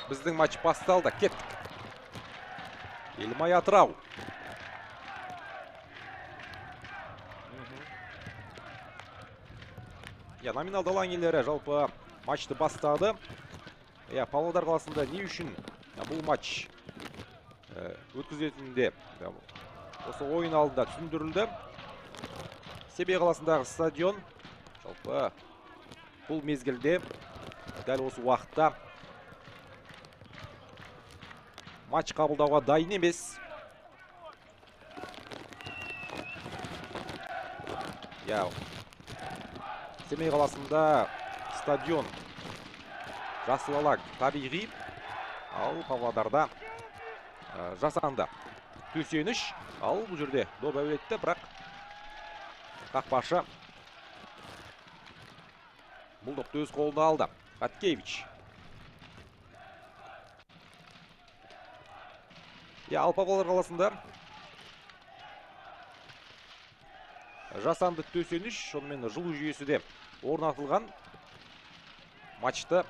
Біздің матч басталды. Кеттік. Елімай Атырау. Я, номиналды алаң иелері жалпы матчты бастады. Я, Павлодар қаласында не үшін бұл матч өткізетінінде осы ойын алдында түсіндірілді. Семей қаласындағы стадион жалпы бұл мезгілде дәл осы уақытта матч қабылдауға дайын емес. Я, Семей қаласында стадион жасыл алаң табиғи, ал Павлодарда жасанды төсеніш. Ал бұл жерде доп әуелетті, бірақ қақпашы бұл допты өз қолына алды. Хаткевич. Я, ал Павлодар қаласында жасанды төсеніш, сонымен жылу жүйесі де орнатылған. Матчты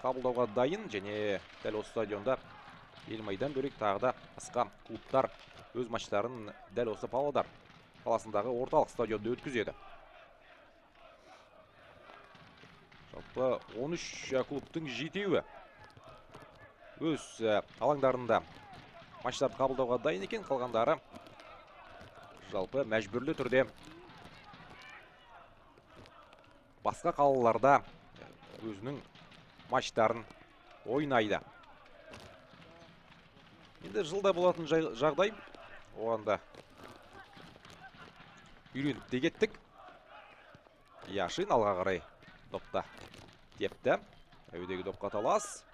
қабылдауға дайын және дәл осы стадионда Елімайдан бөлек тағы да басқа клубтар өз матчтарын дәл осы Павлодар қаласындағы орталық стадионда өткізеді. Жалпы 13 клубтың жетеуі өз алаңдарында матчтарды қабылдауға дайын екен, қалғандары жалпы мәжбүрлі түрде басқа қалаларда өзінің матчтарын ойнайды. Енді жылда болатын жағдай, оған да үйреніп те кеттік. Яшин алға қарай допта тепті. Әуедегі допқа талас.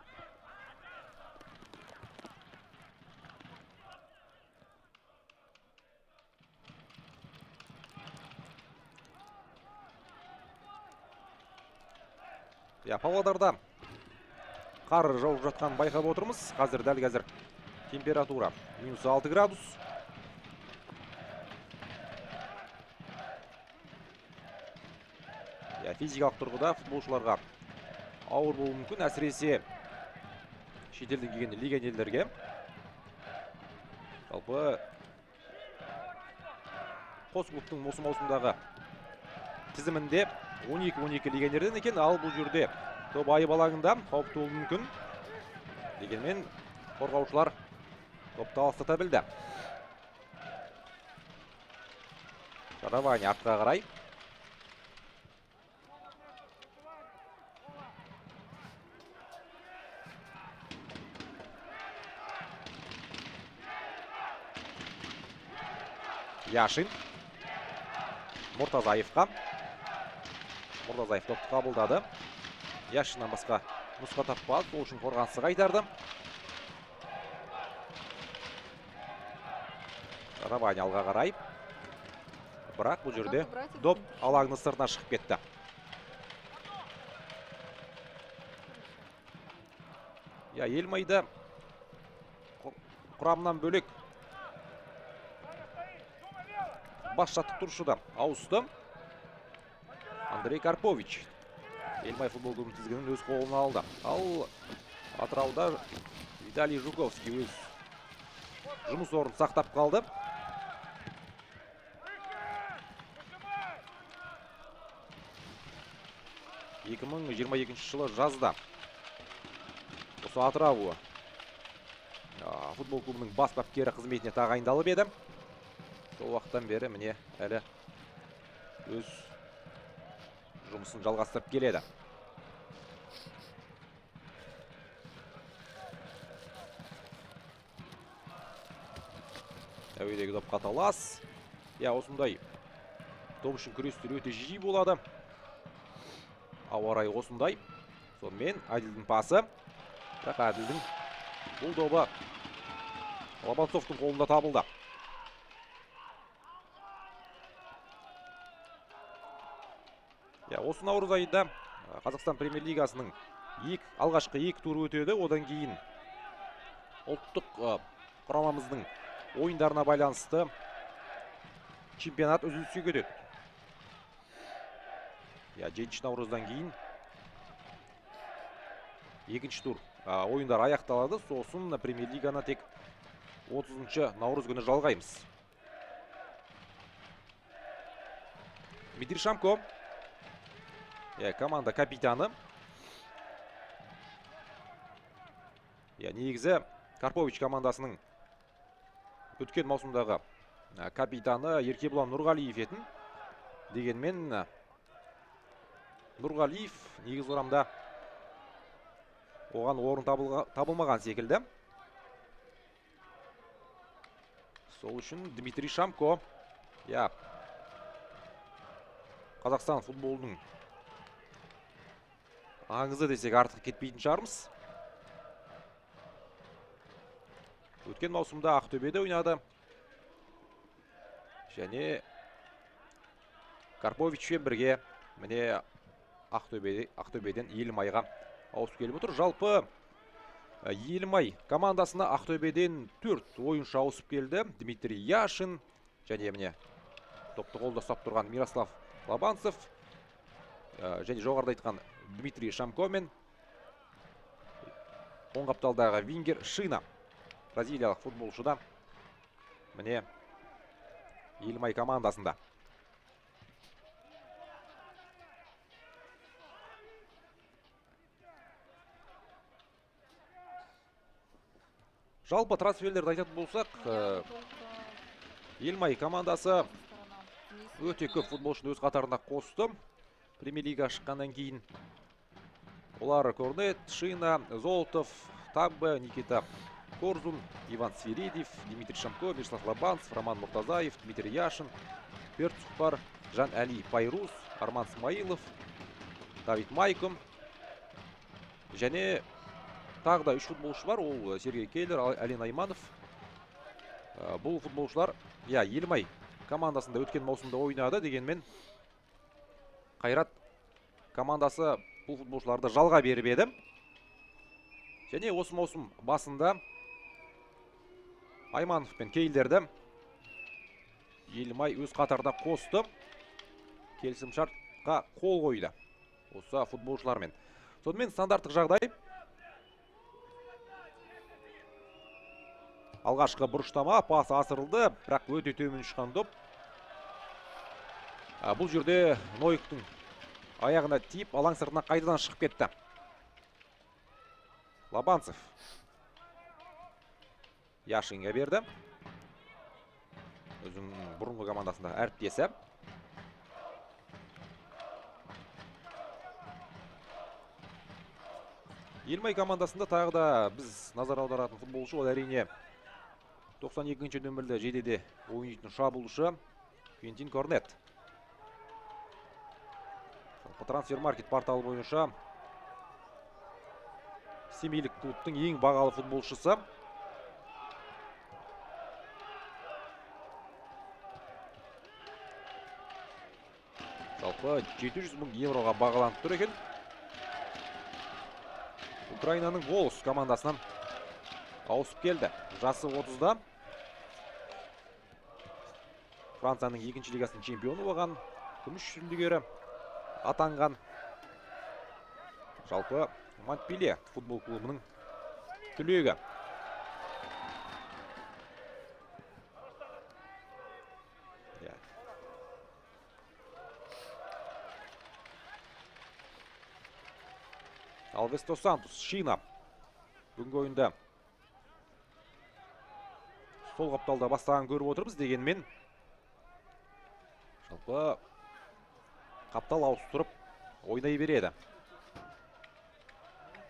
Я, Павлодарда қар жауып жатқанын байқап отырмыз. Қазір, дәл қазір температура минус 6 градус. Я, физикалық тұрғыда футболшыларға ауыр болуы мүмкін, әсіресе шетелден келген легионерлерге. Жалпы қос клубтың осы маусымдағы тізімінде 12-12 легионерден екен, ал бұл жерде топ айып алаңында қауіпті болуы мүмкін. Дегенмен қорғаушылар допты алыстата білді. Шаравани артқа қарай. Яшин Мұртазаевқа. Мұртазаев допты қабылдады. Яшиннан басқа нұсқа таппады, сол үшін қорғанысы қайтарды. Равани алға қарай. Бірақ бұл жерде доп алаңның сыртына шығып кетті. Я, Елмайды құрамынан бөлек бас жаттықтырушы да ауысты. Андрей Карпович Елмай футбол клубының тізгінін өз қолына алды. Ал Атырауда Виталий Жуковский өз жұмыс орнын сақтап қалды. Екі мың жиырма екінші жылы жазда осы Атырау футбол клубының бас бапкері қызметіне тағайындалып еді. Сол уақыттан бері міне әлі өз жұмысын жалғастырып келеді. Әуедегі допқа талас. Я, осындай доп үшін күрестер өте жиі болады. Ауа райы осындай. Сонымен Әділдің пасы. Бірақ Әділдің бұл добы Лобанцовтың қолында табылды. Я, осы наурыз айында Қазақстан премьер-лигасының алғашқы екі туры өтеді. Одан кейін ұлттық құрамамыздың ойындарына байланысты чемпионат үзіліске кетеді. Я, 7 наурыздан кейін Екінші тур ойындар аяқталады. Сосын премьер-лиганы тек 30 наурыз күні жалғаймыз. Дмитрий Шамко. Команда капитаны. Негізі Карпович командасының өткен маусымдағы капитаны Еркебұлан Нұрғалиев етін. Дегенмен Нұрғалиев негізгі құрамда оған орын табылмаған секілді. Сол үшін Дмитрий Шамко, Қазақстан футболының аңызы десек артық кетпейтін шығармыз. Өткен маусымда Ақтөбеде ойнады. Және Карповичпен бірге міне Ақтөбеден Елімайға ауысып келіп отыр. Жалпы Елімай командасына Ақтөбеден 4 ойыншы ауысып келді. Дмитрий Яшин және міне топты қолда ұстап тұрған Мирослав Лобанцев, және жоғарыда айтқан Дмитрий Шамко мен оң қапталдағы вингер Шина, бразилиялық футболшы да міне Елімай командасында. Жалпы трансферлерді айтатын болсақ, Елімай командасы өте көп футболшыны өз қатарына қосты. Премьер-лига шыққаннан кейін олар Корнет, Шина, Золотов, Таббе, Никита Корзун, Иван Свиридев, Дмитрий Шамко, Мирослав Лобанцев, Роман Муртазаев, Дмитрий Яшин, Берт Сухпар, Жан Али Пайрус, Арман Смаилов, Давид Майком. Және тағы да 3 футболшы бар, ол Сергей Кейлер, Ален Айманов. Бұл футболшылар, Елімай командасында өткен маусымда ойнады, дегенмен Қайрат командасы бұл футболшыларды жалға беріп еді. Және осы маусым басында Айманов пен Кейлерді Елімай өз қатарына қосты. Келісімшартқа қол қойды осы футболшылармен. Сонымен стандарттық жағдай. Алғашқы бұрыштама пас асырылды, бірақ өте төмен ұшқан доп. Бұл жерде Нойктың аяғына тиіп, алаң сыртына қайтадан шығып кетті. Лобанцев Яшинге берді. Өзінің бұрынғы командасында әріптесі. Елімай командасында тағы да біз назар аударатын футболшы ол әрине 92-ші нөмірлі жейдеде ойнайтын шабуылшы Квентин Корнет. Жалпы Трансфермаркет порталы бойынша семейлік клубтың ең бағалы футболшысы. Жалпы 700 мың евроға бағаланып тұр екен. Украинаның Волос командасынан ауысып келді. Жасы 30-да. Францияның екінші лигасының чемпионы болған, күміс жүлдегері атанған. Жалпы Монпелье футбол клубының түлегі. Алвес дос Сантос, Шина. Бүгінгі ойында сол қапталда бастаған көріп отырмыз, дегенмен жалпы қаптал ауыстырып ойнай береді.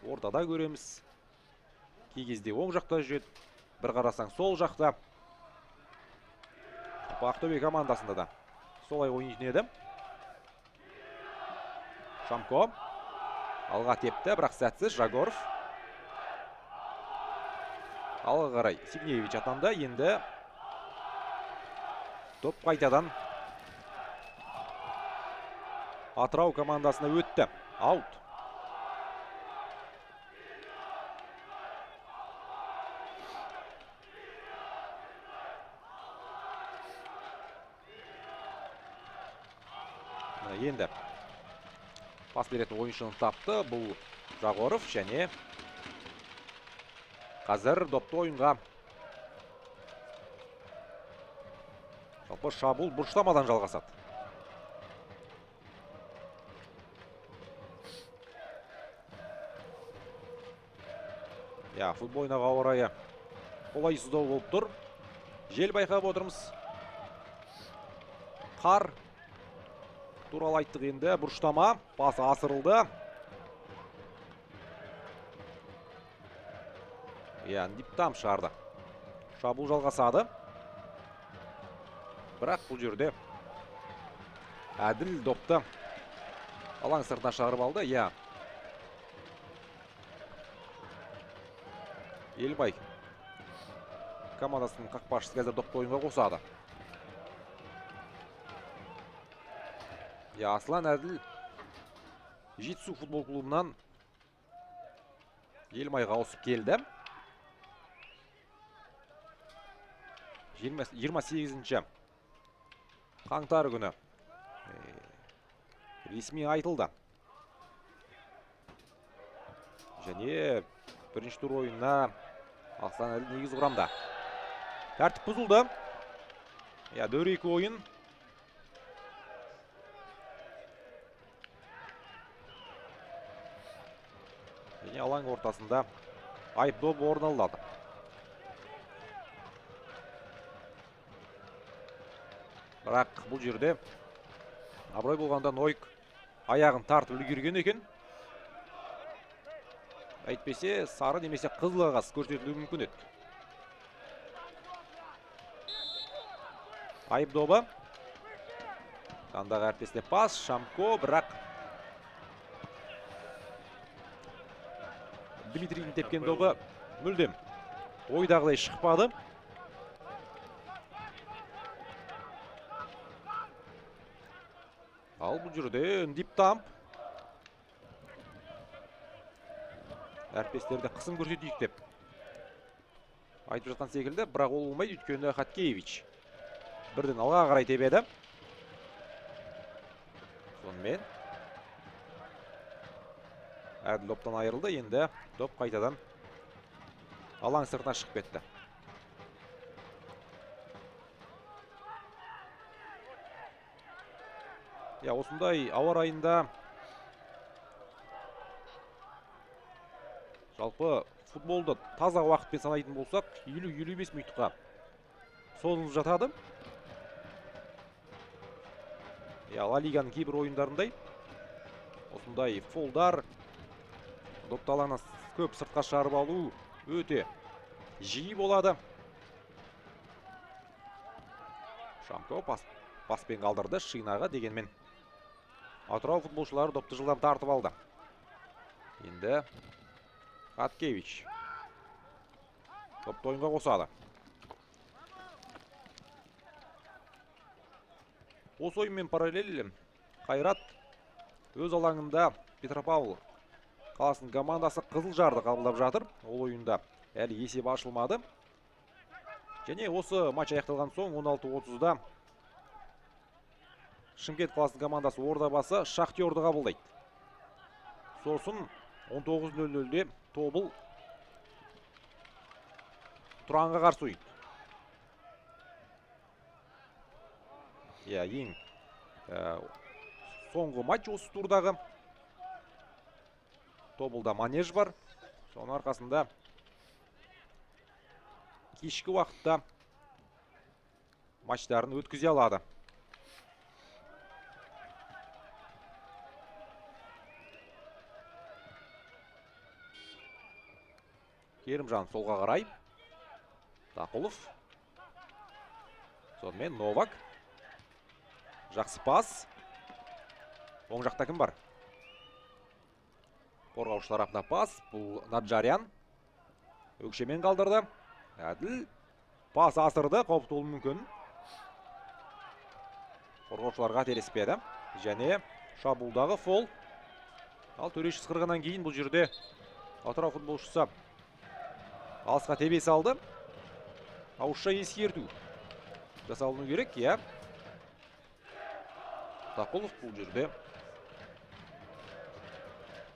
Ортада көреміз. Кей кезде оң жақта жүреді, бір қарасаң сол жақта. Жалпы Ақтөбе командасында да солай ойнайтын еді. Шамко алға тепті, бірақ сәтсіз. Жагоров алға қарай Сигневич атанды. Енді топ қайтадан Атырау командасына өтті. Аут. Енді пас беретін ойыншыны тапты. Бұл Жагоров және Қазір допты ойынға жалпы шабуыл бұрыштамадан жалғасады. Я, футбол ойнауға ауа райы қолайсыздау болып тұр. Жел байқап отырмыз. Қар туралы айттық енді. Бұрыштама, пасы асырылды. Я, Диптам шығарды. Шабуыл жалғасады. Бірақ бұл жерде Әділ допты алаң сыртына шығарып алды. Я. Елбай командасының қақпашысы қазір допты ойынға қосады. Я, Аслан Әділ Жетісу футбол клубынан Елмайға ауысып келді. 28 қаңтар күні ресми айтылды. Және бірінші тур ойынына Аслан Әділ негізгі құрамда. Тәртіп бұзылды. Я, дөрекі ойын. Және алаң ортасында айып добы орын алады. Бірақ бұл жерде абырой болғанда Нойк аяғын тартып үлгерген екен. Әйтпесе сары немесе қызыл қағаз көрсетілуі мүмкін еді. Айып добы. Жандағы әріптесіне пас, Шамко, бірақ Дмитрийдің тепкен добы мүлдем ойдағыдай шықпады. Ал бұл жерде Диптамп әріптестерді қысым көрсетейік деп айтып жатқан секілді, бірақ ол болмайды, өйткені Хаткевич бірден алға қарай тебеді. Сонымен Әділ доптан айырылды. Енді доп қайтадан алаң сыртына шығып кетті. Я, осындай ауа райында жалпы футболды таза уақытпен санайтын болсақ, 50-55 минутқа созылып жатады. Я, Ла Лиганың кейбір ойындарындай осындай фолдар, допты алаңнан көп сыртқа шығарып алу өте жиі болады. Шамко паспен қалдырды Шинаға, дегенмен Атырау футболшылары допты жылдам тартып алды. Енді Хаткевич допты ойынға қосады. Осы ойынмен параллель Қайрат өз алаңында Петропавл қаласының командасы Қызылжарды қабылдап жатыр. Ол ойында әлі есеп ашылмады. Және осы матч аяқталған соң 16:30-да Шымкент қаласының командасы Ордабасы Шахтерді қабылдайды. Сосын 19:00-де Тобыл Тұранға қарсы ойнайды. Я, ең соңғы матч осы турдағы. Тобылда манеж бар. Соның арқасында кешкі уақытта матчтарын өткізе алады. Керімжан солға қарай. Тақұлов. Сонымен Новак. Жақсы пас. Оң жақта кім бар? Қорғаушы тарапына пас. Бұл Наджарян. Өкшемен қалдырды. Әділ пас асырды. Қауіпті болуы мүмкін. Қорғаушыларға қателеспеді. Және шабуылдағы фол. Ал төреші ысқырғаннан кейін бұл жерде Атырау футболшысы алысқа тебе салды. Ауызша ескерту жасалыну керек, иә. Тақұлов бұл жерде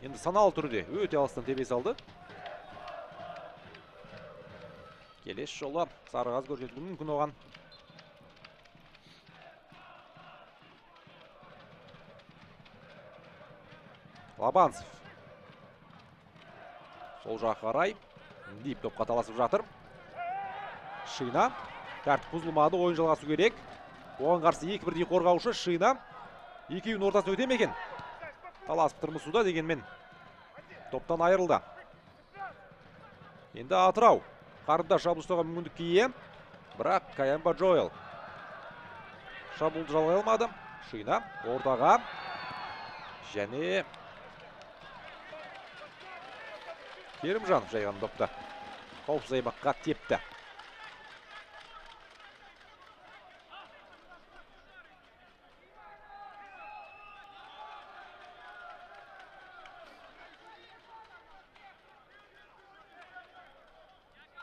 енді саналы түрде өте алыстан тебе салды. Келесі жолы сары қағаз көрсетілуі мүмкін оған. Лобанцев. Сол жаққа қарай Дип топқа таласып жатыр. Шина. Тәртіп бұзылмады, ойын жалғасу керек. Оған қарсы екі бірдей қорғаушы Шина. Екеуінің ортасына өте ме екен? Таласып тырмысуда дегенмен топтан айырылды. Енді Атырау қарымта шабуыл жасауға мүмкіндікке ие. Бірақ Каямба Джоэл шабуылды жалғай алмады. Шина ортаға және Керімжанов жайған допты қауіпсіз аймаққа тепті.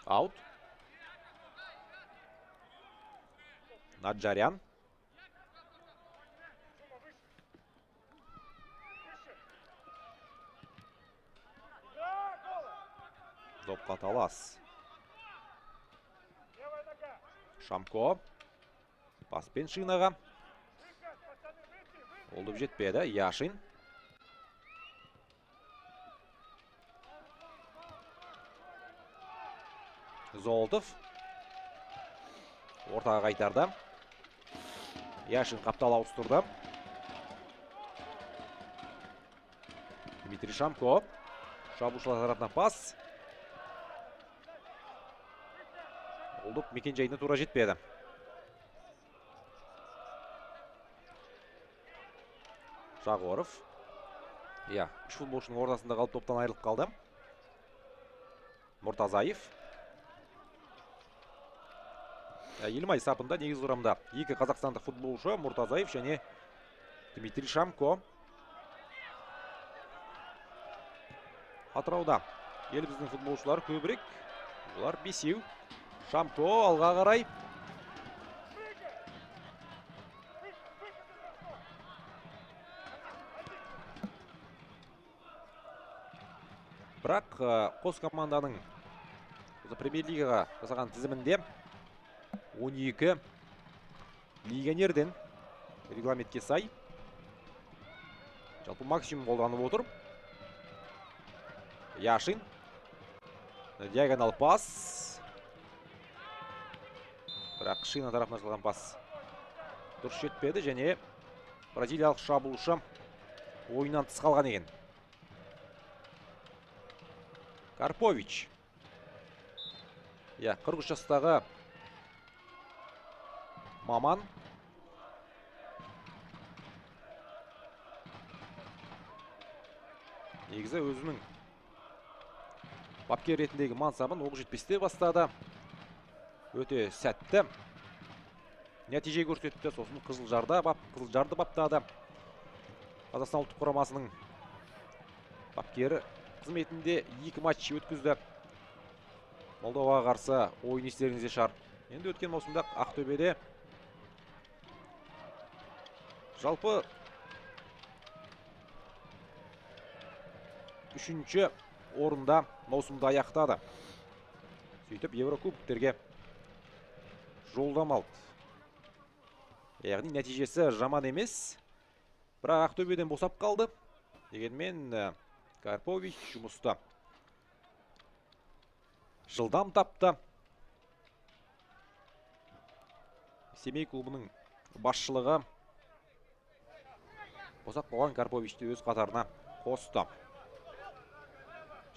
Аут. Наджарян. Допқа талас. Шамко. Паспен Шинаға. Ол доп жетпеді. Яшин. Золотов. Ортаға қайтарды. Яшин қаптал ауыстырды. Дмитрий Шамко. Шабуылшылар тарапынан пас. Ол доп мекен жайына тура жетпеді. Жағоров. Иә, үш футболшының ортасында қалып топтан айырылып қалды. Мұртазаев. Елімай сапында негізгі құрамда екі қазақстандық футболшы Мұртазаев және Дмитрий Шамко. Атырауда еліміздің футболшылары көбірек. Олар бесеу. Шамко алға қарай. Бірақ қос команданың премьер-лигаға жасаған тізімінде 12 легионерден регламентке сай жалпы максимум қолданып отыр. Яшин. Диагонал пас. Бірақ Шина тарапынан жасалған пас дұрыс жетпеді және бразилиялық шабуылшы ойыннан тыс қалған екен. Карпович. Иә, 43 жастағы маман. Негізі өзінің бапкер ретіндегі мансабын оқ жетпесте бастады. Өте сәтті нәтиже көрсетті. Сосын Қызылжарды баптады. Қазақстан ұлттық құрамасының бапкері қызметінде 2 матч өткізді. Молдоваға қарсы ойын естеріңізде шығар. Енді өткен маусымда Ақтөбеде жалпы 3-ші орында маусымды аяқтады. Сөйтіп Еврокубоктерге жолдама алды. Яғни нәтижесі жаман емес. Бірақ Ақтөбеден босап қалды. Дегенмен Карпович жұмысты жылдам тапты. Семей клубының басшылығы босап қалған Карповичті өз қатарына қосты.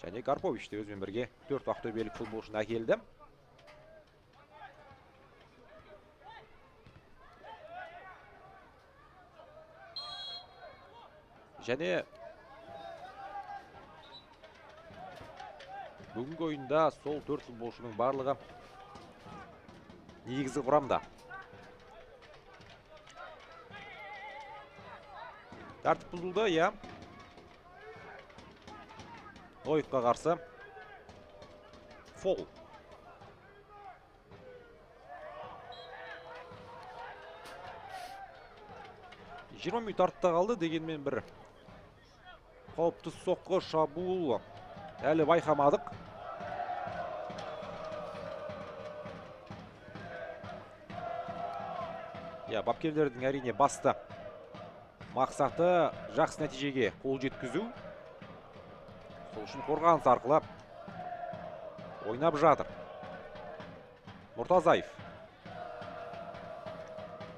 Және Карповичті өзімен бірге 4 ақтөбелік футболшыны әкелді. Және бүгінгі ойында сол 4 футболшының барлығы негізгі құрамда. Тәртіп бұзылды, иә. Ноевқа қарсы фол. 20 минут артта қалды, дегенмен бір қауіпті соққы, шабуыл әлі байқамадық. Иә, бапкерлердің әрине басты мақсаты жақсы нәтижеге қол жеткізу. Сол үшін қорғаныс арқылы ойнап жатыр. Мұртазаев.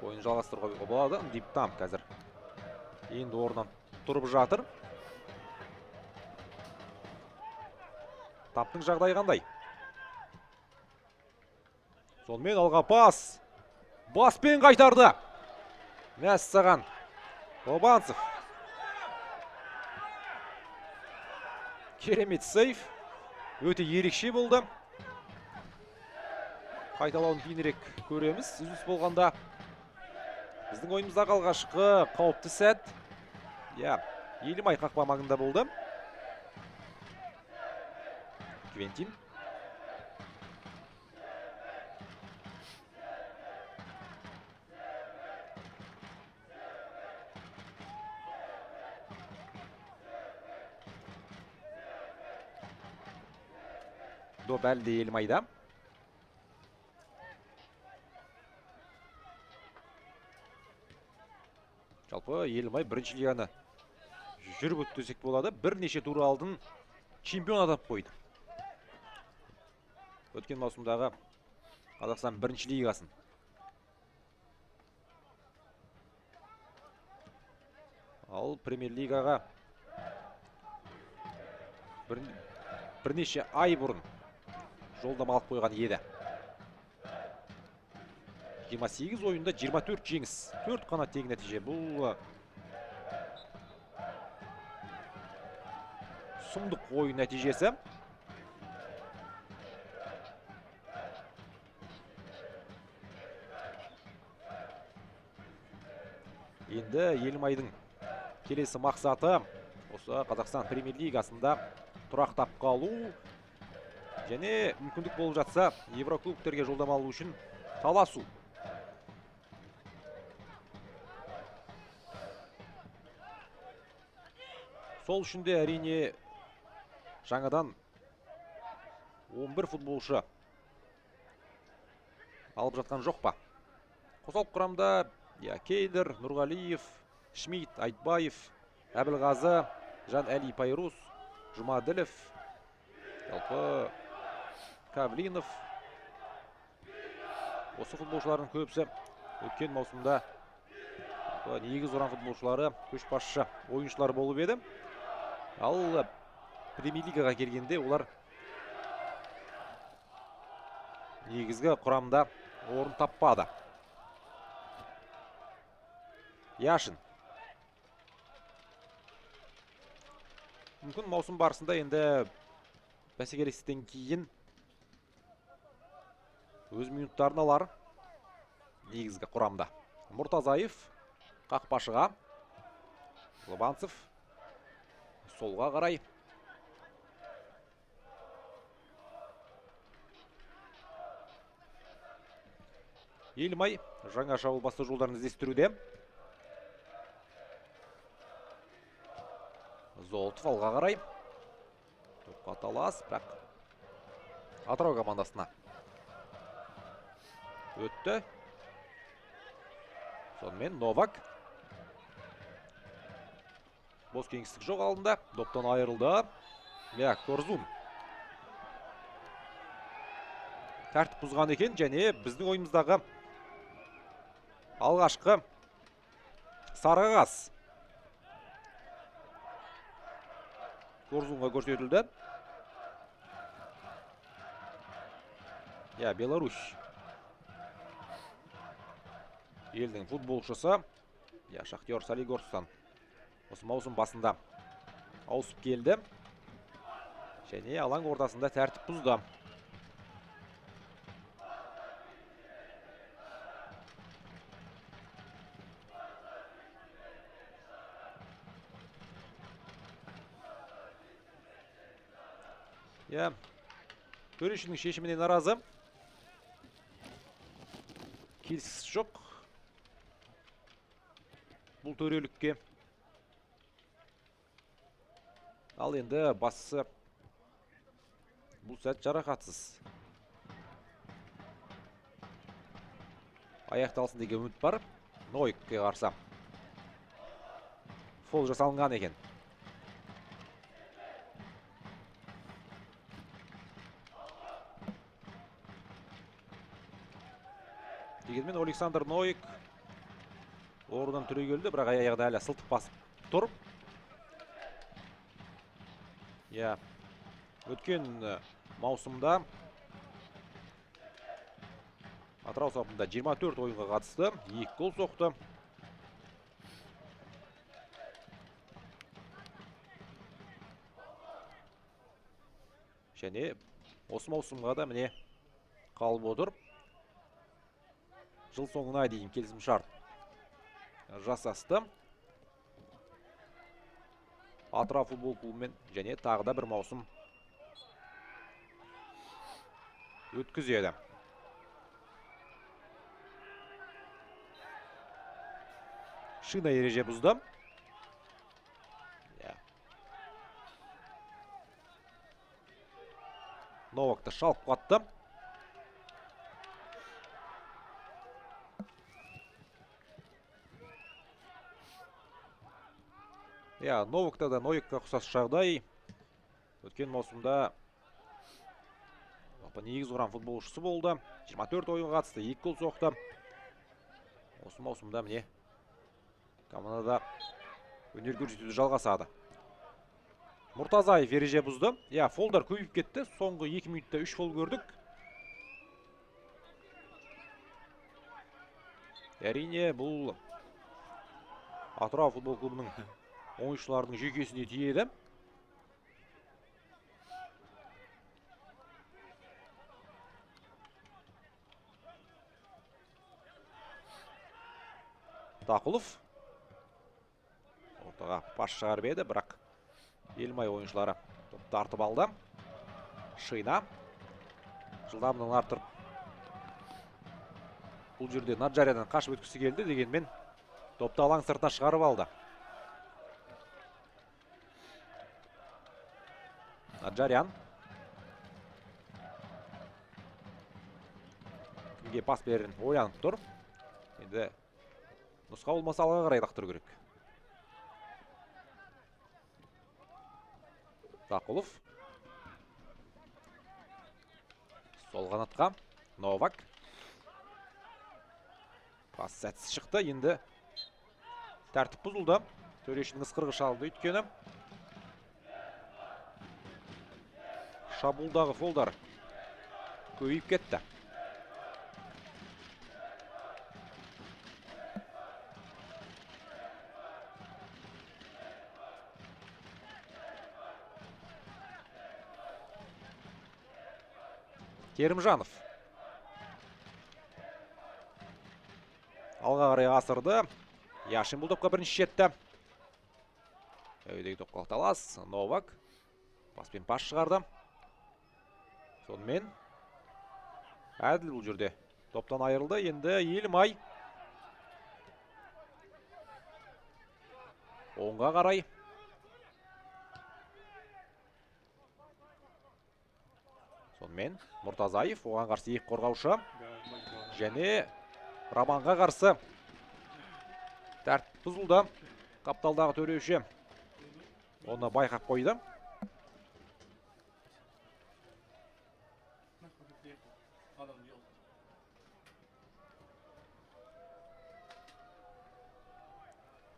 Ойын жалғастыруға болады. Диптам қазір енді орнынан тұрып жатыр. Таптың жағдайы қандай? Сонымен алға пас. Баспен қайтарды. Мәссаған. Лобанцев. Керемет сейф. Өте ерекше болды. Қайталауын кейінірек көреміз. Үзіліс болғанда біздің ойымыздағы алғашқы қауіпті сәт. Иә, Елімай қақпа маңында болды. Квентин. Доп әлі де Елімайда. Жалпы Елімай бірінші лиганы жүріп өтті десек болады. Бірнеше тур алдын чемпион атап қойды. Өткен маусымдағы Қазақстан бірінші лигасын. Ал премьер-лигаға бірнеше ай бұрын жолдама алып қойған еді. 28 ойында 24 жеңіс, 4 қана тең нәтиже. Бұл сұмдық ойын нәтижесі. Енді Елімайдың келесі мақсаты осы Қазақстан премьер-лигасында тұрақтап қалу және мүмкіндік болып жатса Еврокубоктерге жолдама алу үшін таласу. Сол үшін де әрине жаңадан 11 футболшы алып жатқан жоқ па? Қосалқы құрамда Кейдер, Нұрғалиев, Шмидт, Айтбаев, Әбілғазы, Жан Әли Пайрус, Жұмаділов, жалпы Кавлинов. Осы футболшылардың көбісі өткен маусымда негіз ұран футболшылары, көшбасшы ойыншылар болып еді. Ал премьер-лигаға келгенде олар негізгі құрамда орын таппады. Яшин. Мүмкін маусым барысында енді бәсекелестіктен кейін өз минуттарын алар негізгі құрамда. Мұртазаев қақпашыға, Лобанцев солға қарай. Елімай жаңа шабуыл басты жолдарын іздестіруде. Золотов алға қарай. Топқа талас, бірақ Атырау командасына өтті. Сонымен Новак. Бос кеңістік жоқ алдында. Доптан айырылды. Корзун. Тәртіп бұзған екен және біздің ойымыздағы алғашқы сары қағаз Корзунға көрсетілді. Беларусь елдің футболшысы Шахтер Солигорстан осы маусым басында ауысып келді және алаң ортасында тәртіп бұзды. Төрешінің шешіміне наразы. Келіскісі жоқ бұл төрелікке. Ал енді бастысы бұл сәт жарақатсыз аяқталсын деген үміт бар. Нойкке қарсы фол жасалынған екен. Дегенмен Александр Нойк орнынан түрегелді, бірақ аяғында әлі сылтып басып тұр. Иә, өткен маусымда Атырау сапында 24 ойынға қатысты, 2 гол соқты. Және осы маусымға да міне қалып отыр. Жыл соңына дейін келісімшарт жасасты Атырау футбол клубымен және тағы да бір маусым өткізеді. Шина ереже бұзды. Новакты шалып қатты. Иә, Новакта да Нойкқа ұқсас жағдай. Өткен маусымда жалпы негізгі құрам футболшысы болды. 24 ойынға қатысты, 2 гол соқты. Осы маусымда міне командада өнер көрсетуді жалғасады. Мұртазаев ереже бұзды. Иә, фолдар көбейіп кетті. Соңғы 2 минутта 3 фол көрдік. Әрине, бұл Атырау футбол клубының ойыншыларының жүйкесіне тиеді. Тақұлов ортаға пас шығарып еді, бірақ Елімай ойыншылары топ тартып алды. Шина жылдамдығын арттырып бұл жерде Наджарядан қашып өткісі келді, дегенмен топты алаң сыртына шығарып алды. Наджарян кімге пас берерін ойланып тұр. Енді нұсқа болмаса алға қарай лақтыру керек. Тақұлов сол қанатқа Новак. Пас сәтсіз шықты. Енді тәртіп бұзылды. Төрешінің ысқырығы шалды, өйткені шабуылдағы фолдар көбейіп кетті. Керімжанов алға қарай асырды. Яшин бұл топқа бірінші жетті. Әуедегі топқа талас. Новак паспен пас шығарды. Сонымен Әділ бұл жерде топтан айырылды. Енді Елімай оңға қарай. Сонымен Мұртазаев оған қарсы екі қорғаушы және Романға қарсы тәртіп бұзылды. Қапталдағы төреші оны байқап қойды.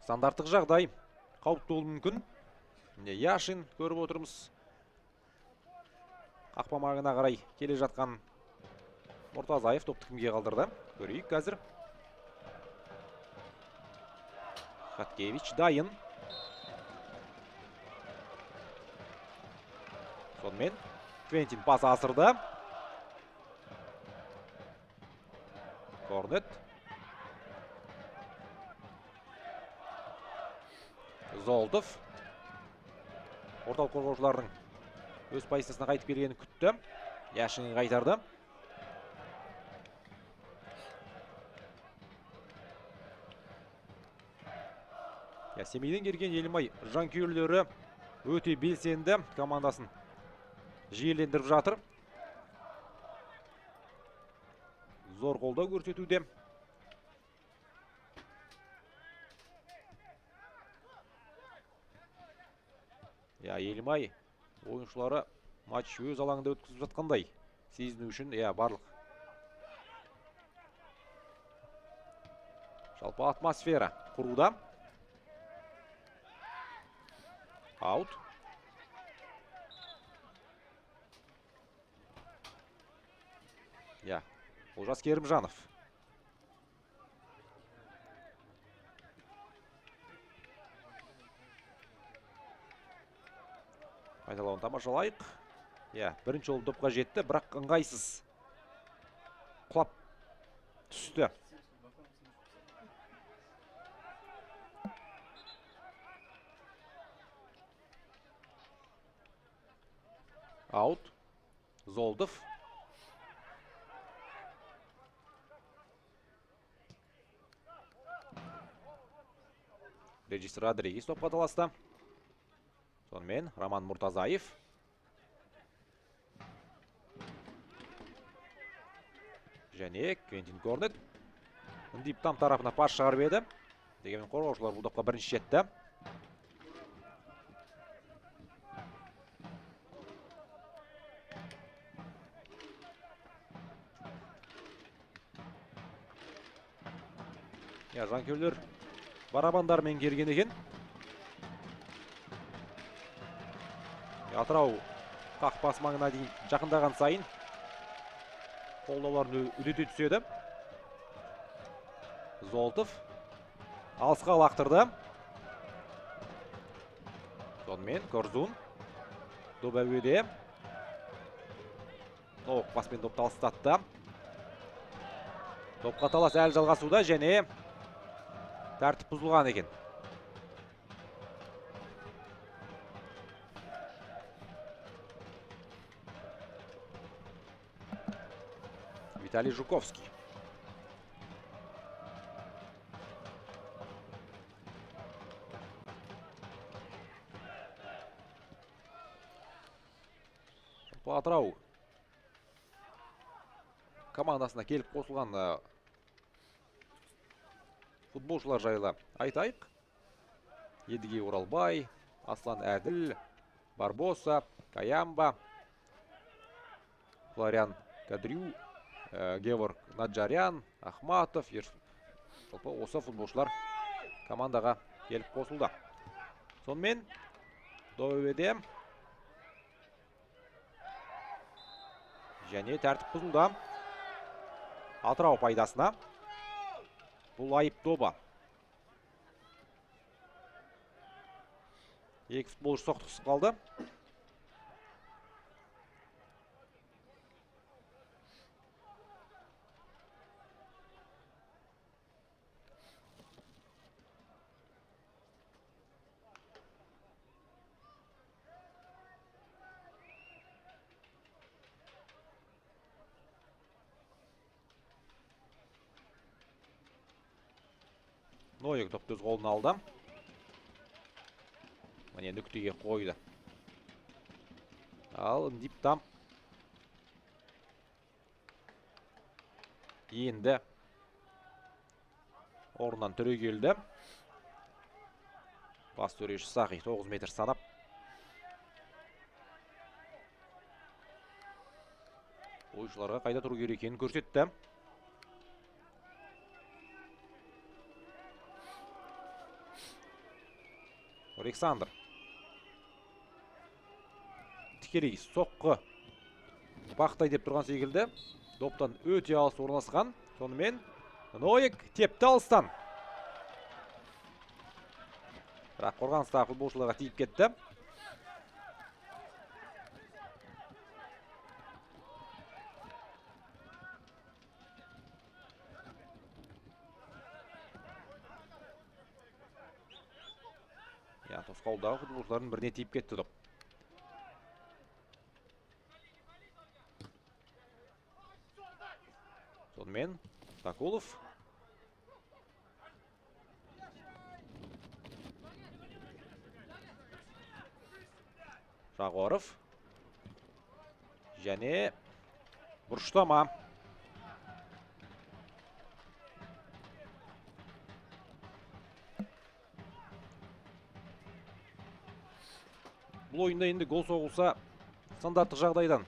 Стандарттық жағдай қауіпті болуы мүмкін. Міне Яшин көріп отырмыз. Қақпа маңына қарай келе жатқан Мұртазаев топты кімге қалдырды? Көрейік қазір. Хаткевич дайын. Сонымен Квентин пас асырды. Корнет. Золотов. Орталық қорғаушылардың өз позициясына қайтып келгенін күтті. Яшин қайтарды. Семейден келген Елімай жанкүйерлері өте белсенді, командасын жиелендіріп жатыр. Зор қолдау көрсетуде. Иә, Елімай ойыншылары матч өз алаңында өткізіп жатқандай сезіну үшін, иә, барлық жалпы атмосфера құруда. Аут. Иә, Олжас Керімжанов. Қайталауын тамашалайық. Иә, бірінші ол допқа жетті, бірақ ыңғайсыз құлап түсті. Аут. Золтов. Регис Родригес допқа таласты. Сонымен Роман Муртазаев. Және Квентин Корнет. Ндип там тарапына пас шығарып еді. Дегенмен қорғаушылар бұл допқа бірінші жетті. Ja, жанкүйерлер барабандармен келген екен. Атырау қақпасы маңына дейін жақындаған сайын қолдауларын үдете түседі. Золтов алысқа лақтырды. Сонымен Корзун доп әуеде. Оқ паспен допты алыстатты. Допқа талас әлі жалғасуда және тәртіп бұзылған екен. Виталий Жуковский. Атырау командасына келіп қосылған футболшылар жайлы айтайық. Едіге Оралбай, Аслан Әділ, Барбоса, Каямба, Флориан Кадрю, Геворг Наджарян, Ахматов, жалпы осы футболшылар командаға келіп қосылды. Сонымен доп және тәртіп бұзылды. Атырау пайдасына. Бұл айып добы. Екі футболшы соқтығысып қалды. Нойек допты өз қолына алды. Міне нүктеге қойды. Ал Ндип там енді орнынан түрегелді. Бас төреші Сағи 9 метр санап. Ойыншыларға қайда тұру керек екенін көрсетті. Александр. Тікелей соққы бақтай деп тұрған секілді. Доптан өте алыс орналасқан. Сонымен Ноек тепті алыстан. Бірақ қорғаныстағы футболшыларға тиіп кетті. Тосқауылдағы футболшылардың біріне тиіп кетті доп. Сонымен Такулов. Жағоров. Және бұрыштама. Бұл ойында енді гол соғылса стандарттық жағдайдан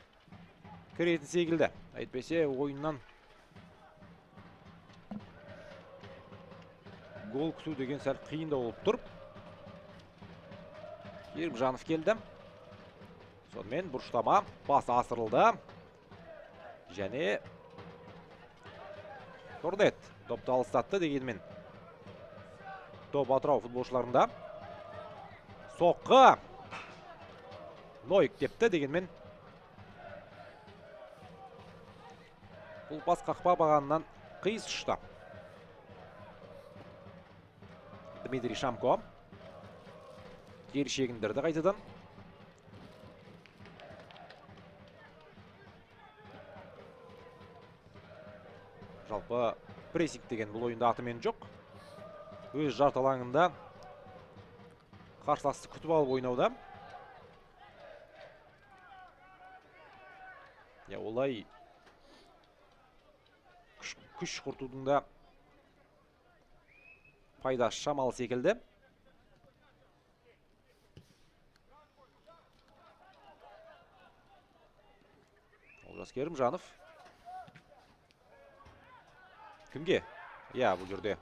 кіретін секілді. Әйтпесе ойыннан гол күту деген сәл қиындау болып тұр. Керімжанов келді. Сонымен бұрыштама пас асырылды. Және Корнет допты алыстатты, дегенмен доп Атырау футболшыларында. Соққы. Нойк тепті, дегенмен бұл пас қақпа бағанынан қиыс ұшты. Дмитрий Шамко кері шегіндірді қайтадан. Жалпы прессинг деген бұл ойында атымен жоқ. Өз жарты алаңында қарсыласты күтіп алып ойнауда. Я олай күш құртудың да пайдасы шамалы секілді. Олжас Керімжанов. Кімге? Я, бұл жерде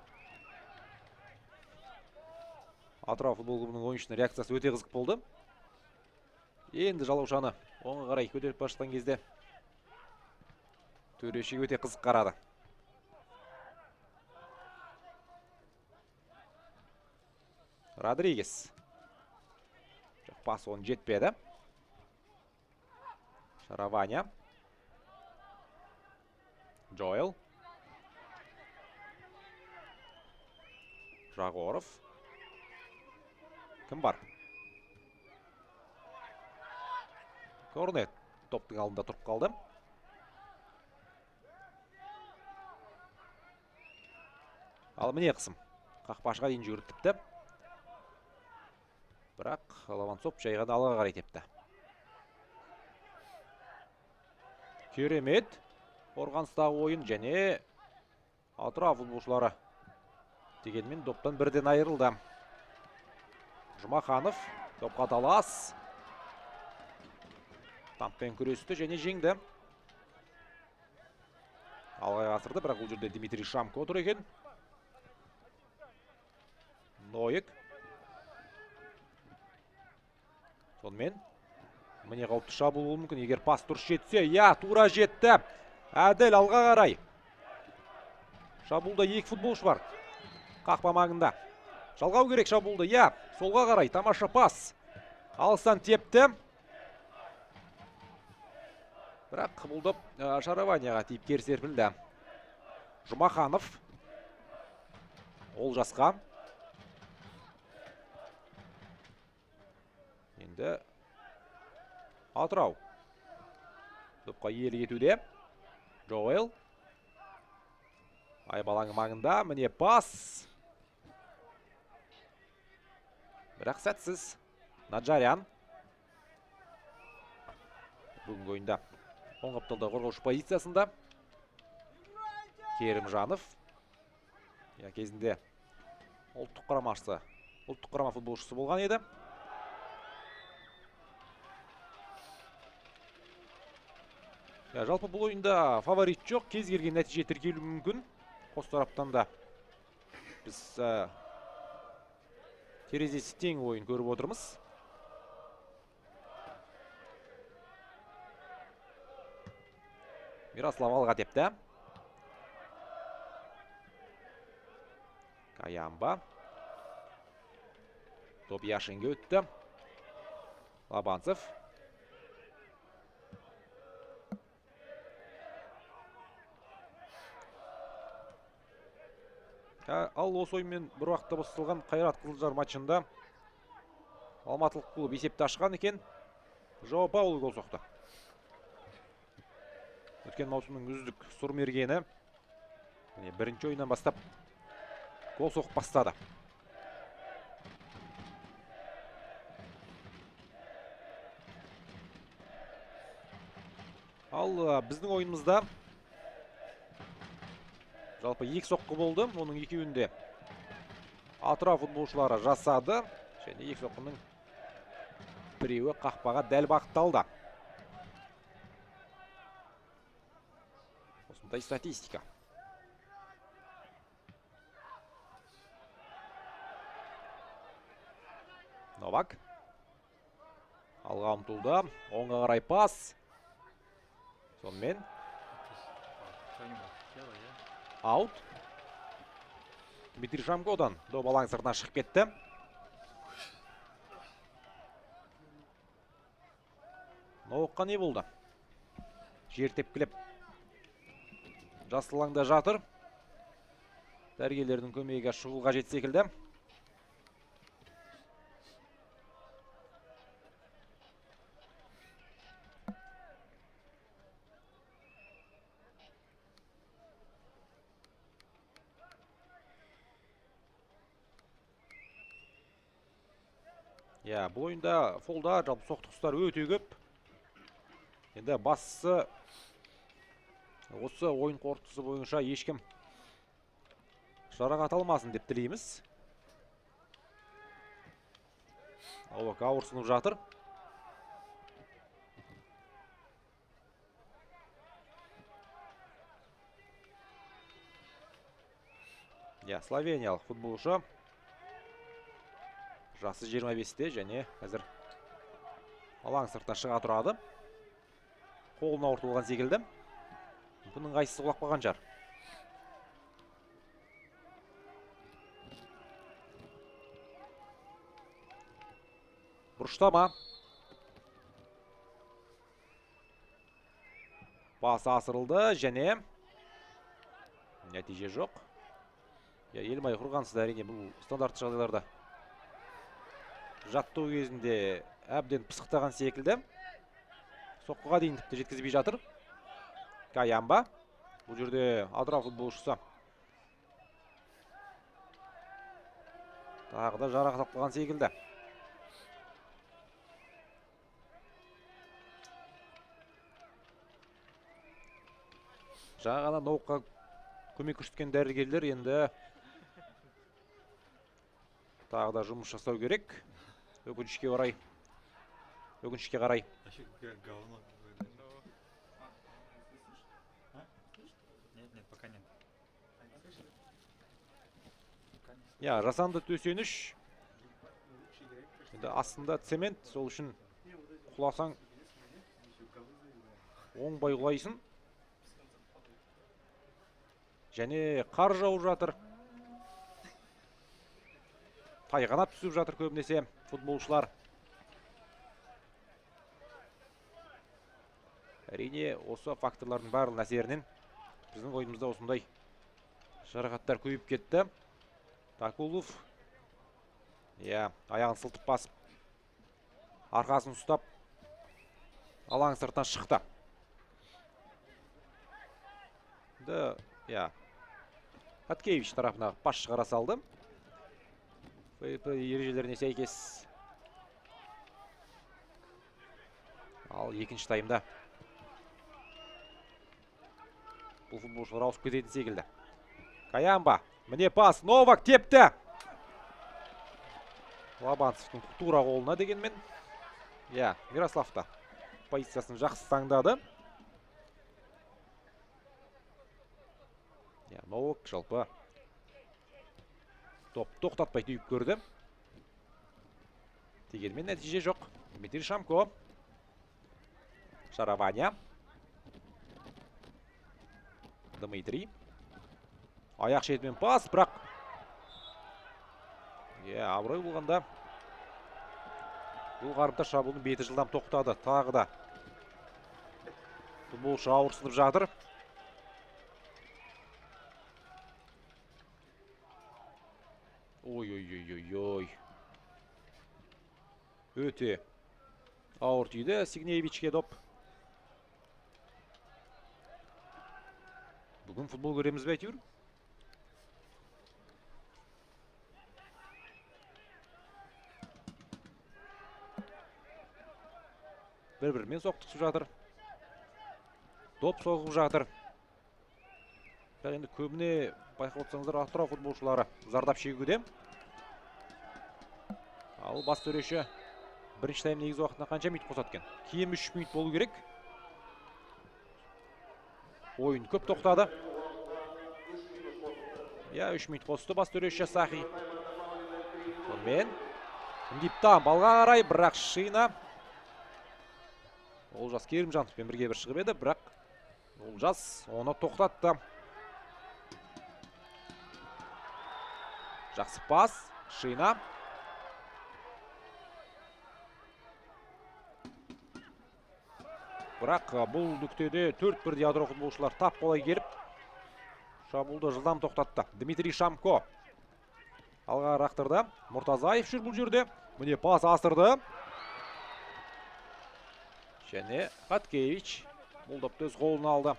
Атырау футбол клубының ойыншысының реакциясы өте қызық болды. Енді жалаушаны оңға қарай көтеріп бара жатқан кезде төреші өте қызық қарады. Родригес. Жоқ, пас оны жетпеді. Шараваня. Джоэл. Жағоров. Кім бар? Корнет топтың алдында тұрып қалды. Ал міне қысым. Қақпашыға дейін жүгіріп тіпті. Бірақ Лаванцов жай ғана алға қарай тепті. Керемет қорғаныстағы ойын және Атырау футболшылары дегенмен доптан бірден айырылды. Жұмаханов допқа талас. Тамппен күресті және жеңді. Алға асырды, бірақ бұл жерде Дмитрий Шамко тұр екен. Нойк. Сонымен міне қауіпті шабуыл болуы мүмкін. Егер пас дұрыс жетсе, я, тура жетті. Әділ алға қарай. Шабуылда екі футболшы бар. Қақпа маңында. Жалғау керек шабуылды. Я, солға қарай. Тамаша пас. Алыстан тепті. Бірақ бұл доп Шараванияға тиіп кері серпілді. Жұмаханов. Олжасқа. Енді Атырау допқа иелік етуде. Джоэл. Айбалаңы маңында. Міне пас. Бірақ сәтсіз. Наджарян. Бүгінгі ойында оң қапталда қорғаушы позициясында. Керімжанов. Я, кезінде ұлттық құрама футболшысы болған еді. Я, жалпы бұл ойында фаворит жоқ. Кез келген нәтиже тіркелуі мүмкін. Қос тараптан да біз терезесі тең ойын көріп отырмыз. Мирослав алға тепті. Каямба. Топ Яшинге өтті. Лабанцев. Ал осы ойынмен бір уақытта басталған Қайрат Қызылжар матчында алматылық клуб есепті ашқан екен. Жоа Паулу гол соқты. Өткен маусымның үздік сұрмергені міне бірінші ойыннан бастап гол соғып бастады. Ал біздің ойынымызда жалпы екі соққы болды. Оның екеуінде Атырау футболшылары жасады. Және екі соққының Біреуі қақпаға дәл бағытталды. Осындай статистика. Новак. Алға ұмтылды. Оңға қарай пас. Сонымен аут. Дмитрий Шамкодан доп алаң сыртына шығып кетті. Новакқа не болды? Жер тепкілеп жасыл алаңда жатыр. Дәрігерлердің көмегі шұғыл қажет секілді. Иә, бұл ойында фолдар, жалпы соқтығыстар өте көп. Енді бастысы осы ойын қорытындысы бойынша ешкім жарақат алмасын деп тілейміз. Новак ауырсынып жатыр. Иә, словениялық футболшы. Жасы 25-те және қазір алаң сыртына шыға тұрады. Қолын ауыртылған секілді. Мүмкін ыңғайсыз құлап қалған шығар. Бұрышта ма? Пас асырылды және нәтиже жоқ. Я, Елмай құрғансыз әрине бұл стандартты жағдайларда жаттығу кезінде әбден пысықтаған секілді. Соққыға дейін тіпті жеткізбей жатыр. Каямба. Бұл жерде Атырау футболшысы тағы да жарақат алып қалған секілді. Жаңа ғана Новакқа көмек көрсеткен дәрігерлер енді тағы да жұмыс жасау керек. Өкінішке орай. Өкінішке қарай. Я, жасанды төсеніш. Енді астында цемент, сол үшін құласаң оңбай құлайсың. Және қар жауып жатыр. Тайғанап түсіп жатыр көбінесе футболшылар. Әрине, осы факторлардың барлығының әсерінен біздің ойымызда осындай жарақаттар көбейіп кетті. Такулов, иә, аяғын сылтып басып, арқасын ұстап, алаң сыртынан шықты. Енді, иә, Хаткевич тарапына пас шығара салды. Ережелеріне сәйкес. Ал екінші таймда бұл футболшылар ауысып кететін секілді. Каямба, міне пас, Новак тепті. Лобанцевтың тура қолына дегенмен. Иә, Мирослав та позициясын жақсы таңдады. Иә, Новак жалпы топ тоқтатпай түйіп көрді. Дегенмен нәтиже жоқ. Дмитрий Шамко. Шараваня. Дмитрий. Аяқ шетімен пас, бірақ иә, абырой болғанда бұл қарымта шабуылдың беті жылдам тоқтады. Тағы да футболшы ауырсынып жатыр. Ой-ой-ой-ой-ой. Өте ауыр тиді Сигневичке доп. Бүгін футбол көреміз бе әйтеуір? Бір-бірімен соқтығысып жатыр. Доп соғып жатыр. Бірақ енді көбіне байқап отырсаңыздар, Атырау футболшылары зардап шегуде. Ал бас төреші Бірінші тайм негізгі уақытына қанша минут қосады екен? Кем 3 минут болу керек. Ойын көп тоқтады. Иә, 3 минут қосты бас төреші Сахи. Сонымен Диптам балға қарай, бірақ Шина Олжас Керімжановпен бірге бір шығып еді, бірақ Олжас оны тоқтатты. Жақсы пас, Шина. Бірақ бұл нүктеде 4 бірдей Атырау футболшылар тап бола келіп, шабуылды жылдам тоқтатты. Дмитрий Шамко алға лақтырды. Мұртазаев жүр бұл жерде. Міне пас асырды. Және Хаткевич бұл допты өз қолына алды.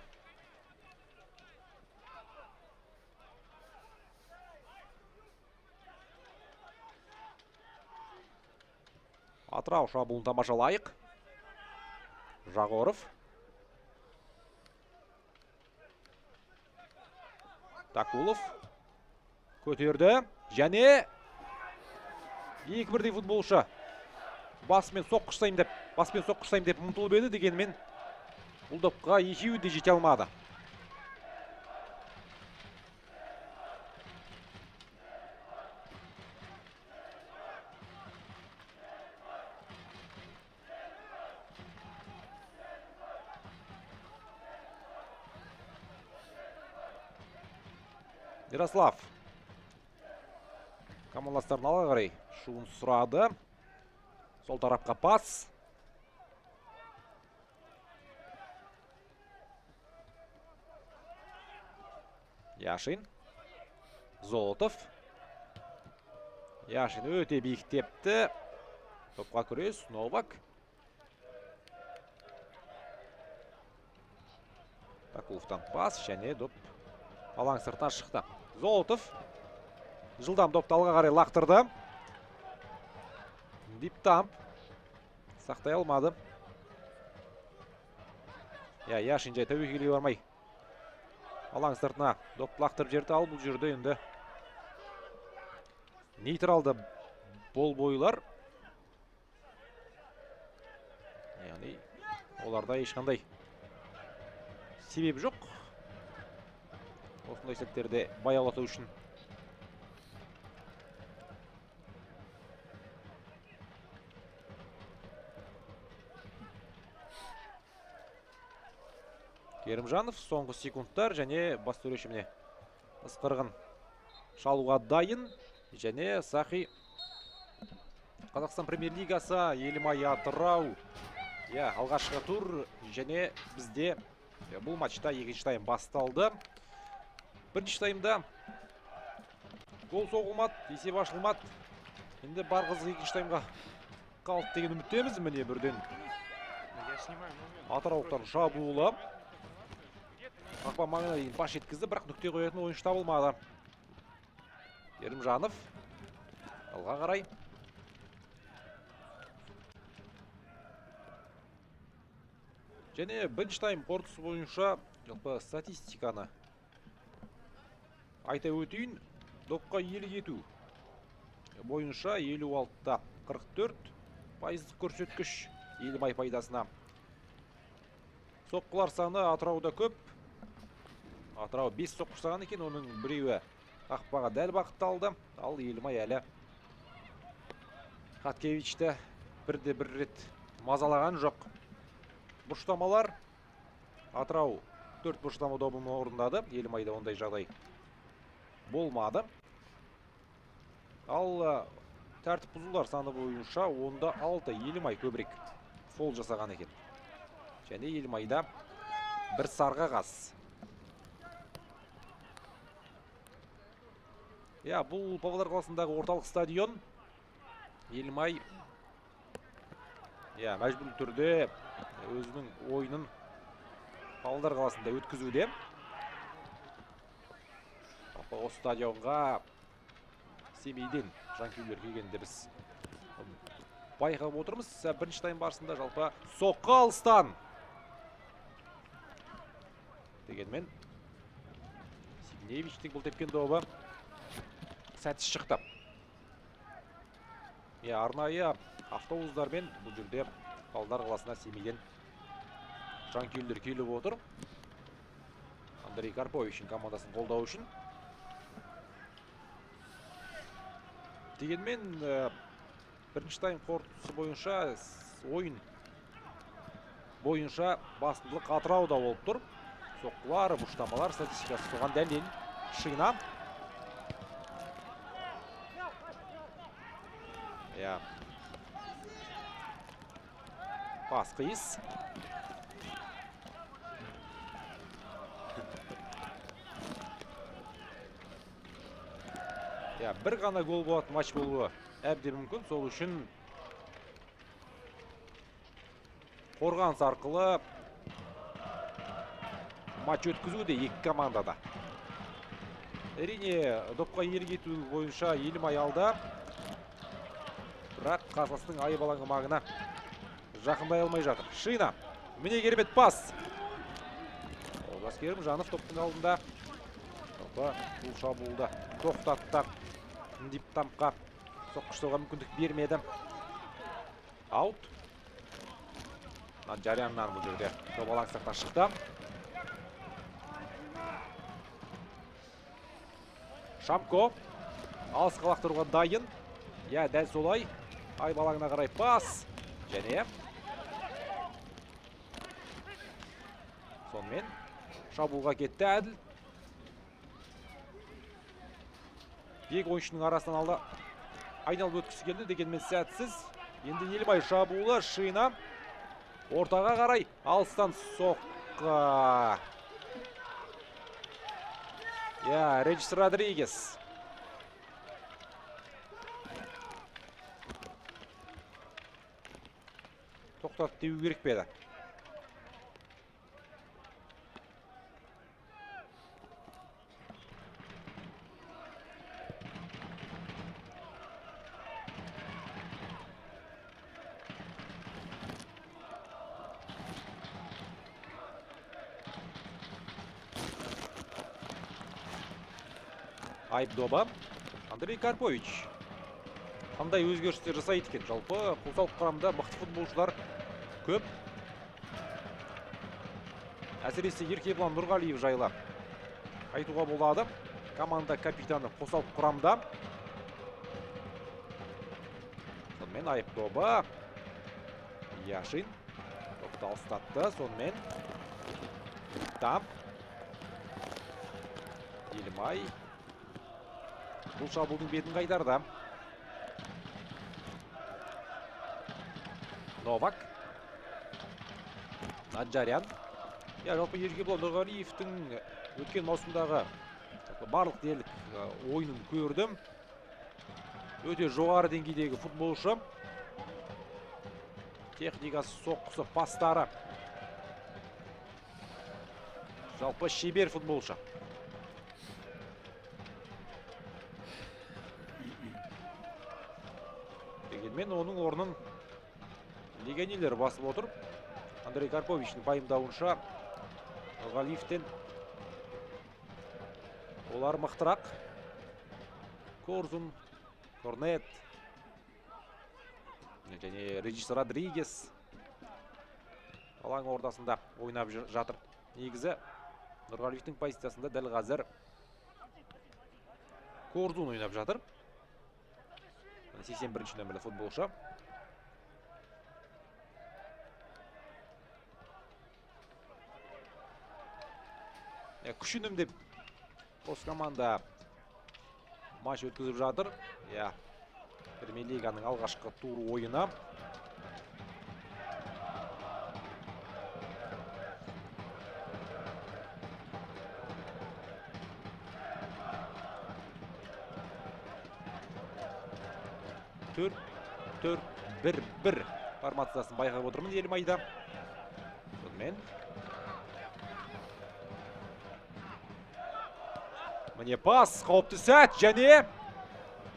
Атырау шабуылын тамашалайық. Жағоров. Такулов көтерді. Және екі бірдей футболшы басымен соққы жасаймын деп, баспен соққы жасаймын деп ұмтылып еді, дегенмен бұл допқа екеуі де жете алмады. Ярослав командаластарын алға қарай шығуын сұрады. Сол тарапқа пас. Яшин. Золотов. Яшин өте биік тепті. Топқа күрес. Новак. Такуловтан пас. Және доп алаң сыртына шықты. Золотов жылдам допты алға қарай лақтырды. Диптамп сақтай алмады. Я, Яшин жай тәуекелге бармай алаң сыртына допты лақтырып жіберді. Ал бұл жерде енді нейтралды болбойлар. Яғни оларда ешқандай себеп жоқ. Осындай сәттерде баяулату үшін. Керімжанов соңғы секундтар және бас төреші міне ысқырығын шалуға дайын. Және Сахи Қазақстан премьер-лигасы Елімай Атырау. Иә, алғашқы тур және бізде бұл матчта екінші тайм басталды. Бірінші таймда гол соғылмады, есеп ашылмады. Енді бар қызық екінші таймға қалды деген үміттеміз. Міне бірден Атыраулықтар шабуылы. Қақпа маңына дейін пас жеткізді, бірақ нүкте қоятын ойыншы табылмады. Керімжанов алға қарай. Және бірінші тайм қорытындысы бойынша жалпы статистиканы айта өтейін. Допқа иелік ету бойынша 56-44 пайыздық көрсеткіш Елімай пайдасына. Соққылар саны Атырауда көп. Атырау 5 соққы жасаған екен, оның біреуі қақпаға дәл бағытталды. Ал Елімай әлі Хаткевичті бірде бір рет мазалаған жоқ. Бұрыштамалар Атырау 4 бұрыштама добын орындады. Елімайда ондай жағдай болмады. Ал тәртіп бұзулар саны бойынша онда 6 Елімай көбірек фол жасаған екен. Және Елімайда бір сары қағаз. Иә, бұл Павлодар қаласындағы орталық стадион. Елімай иә, мәжбүрлі түрде өзінің ойынын Павлодар қаласында өткізуде. Осы стадионға Семейден жанкүйерлер келгенде біз байқап отырмыз. Бірінші тайм барысында жалпы соққы алыстан. Дегенмен Сигневичтің бұл тепкен добы сәтсіз шықты. Иә, арнайы Автобустармен бұл жерде Павлодар қаласына Семейден жанкүйерлер келіп отыр. Андрей Карповичтің командасын қолдау үшін. Дегенмен бірінші тайм қорытындысы бойынша ойын бойынша басымдылық Атырауда болып тұр. Соққылар, бұштамалар статистикасы соған дәлел. Шина. Иә. Пас қиыс. Иә, бір ғана гол болатын матч болуы әбден мүмкін. Сол үшін қорғаныс арқылы матч өткізу де екі командада. Әрине, допқа иелік ету бойынша Елімай алда. Бірақ қарсыластың айып алаңы маңына жақындай алмай жатыр. Шина. Міне керемет пас. Олжас Керімжанов топтың алдында. Жалпы бұл шабуылды тоқтатты. Диптамқа соққы соғуға мүмкіндік бермеді. Аут. Наджаряннан бұл жерде топ алаң сыртына шықты. Шамко алысқа лақтыруға дайын. Иә, дәл солай. Айып алаңына қарай пас. Және сонымен шабуылға кетті Әділ. Екі ойыншының арасынан алды. Айналып өткісі келді, дегенмен сәтсіз. Енді Елімай шабуылы, Шина ортаға қарай алыстан соққы. Иә, Реджис Родригес. Тоқтатты деу керек пе еді? Айып добы. Андрей Карпович қандай өзгерістер жасайды екен? Жалпы қосалқы құрамда мықты футболшылар көп. Әсіресе Еркебұлан Нұрғалиев жайлы айтуға болады. Команда капитаны қосалқы құрамда. Сонымен айып добы. Яшин допты алыстатты. Сонымен Там Елімай бұл шабуылдың бетін қайтарды. Новак. Наджарян. Иә, жалпы Еркебұлан Нұрғалиевтің өткен маусымдағы барлық дерлік ойынын көрдім. Өте жоғары деңгейдегі футболшы. Техникасы, соққысы, пастары. Жалпы шебер футболшы. Дегенмен оның орнын легионерлер басып отыр. Андрей Карповичтің пайымдауынша Нұрғалиевтен олар мықтырақ. Корзун, Корнет және Реджис Родригес алаң ортасында ойнап жатыр. Негізі Нұрғалиевтің позициясында дәл қазір Корзун ойнап жатыр. 81 нөмірлі футболшы. Күш үнемдеп қос команда матч өткізіп жатыр. Иә, Премьер-лиганың алғашқы тур ойыны. Төрт, төрт, бір, бір формациясын байқап отырмын Елімайда. Сонымен міне пас, қауіпті сәт және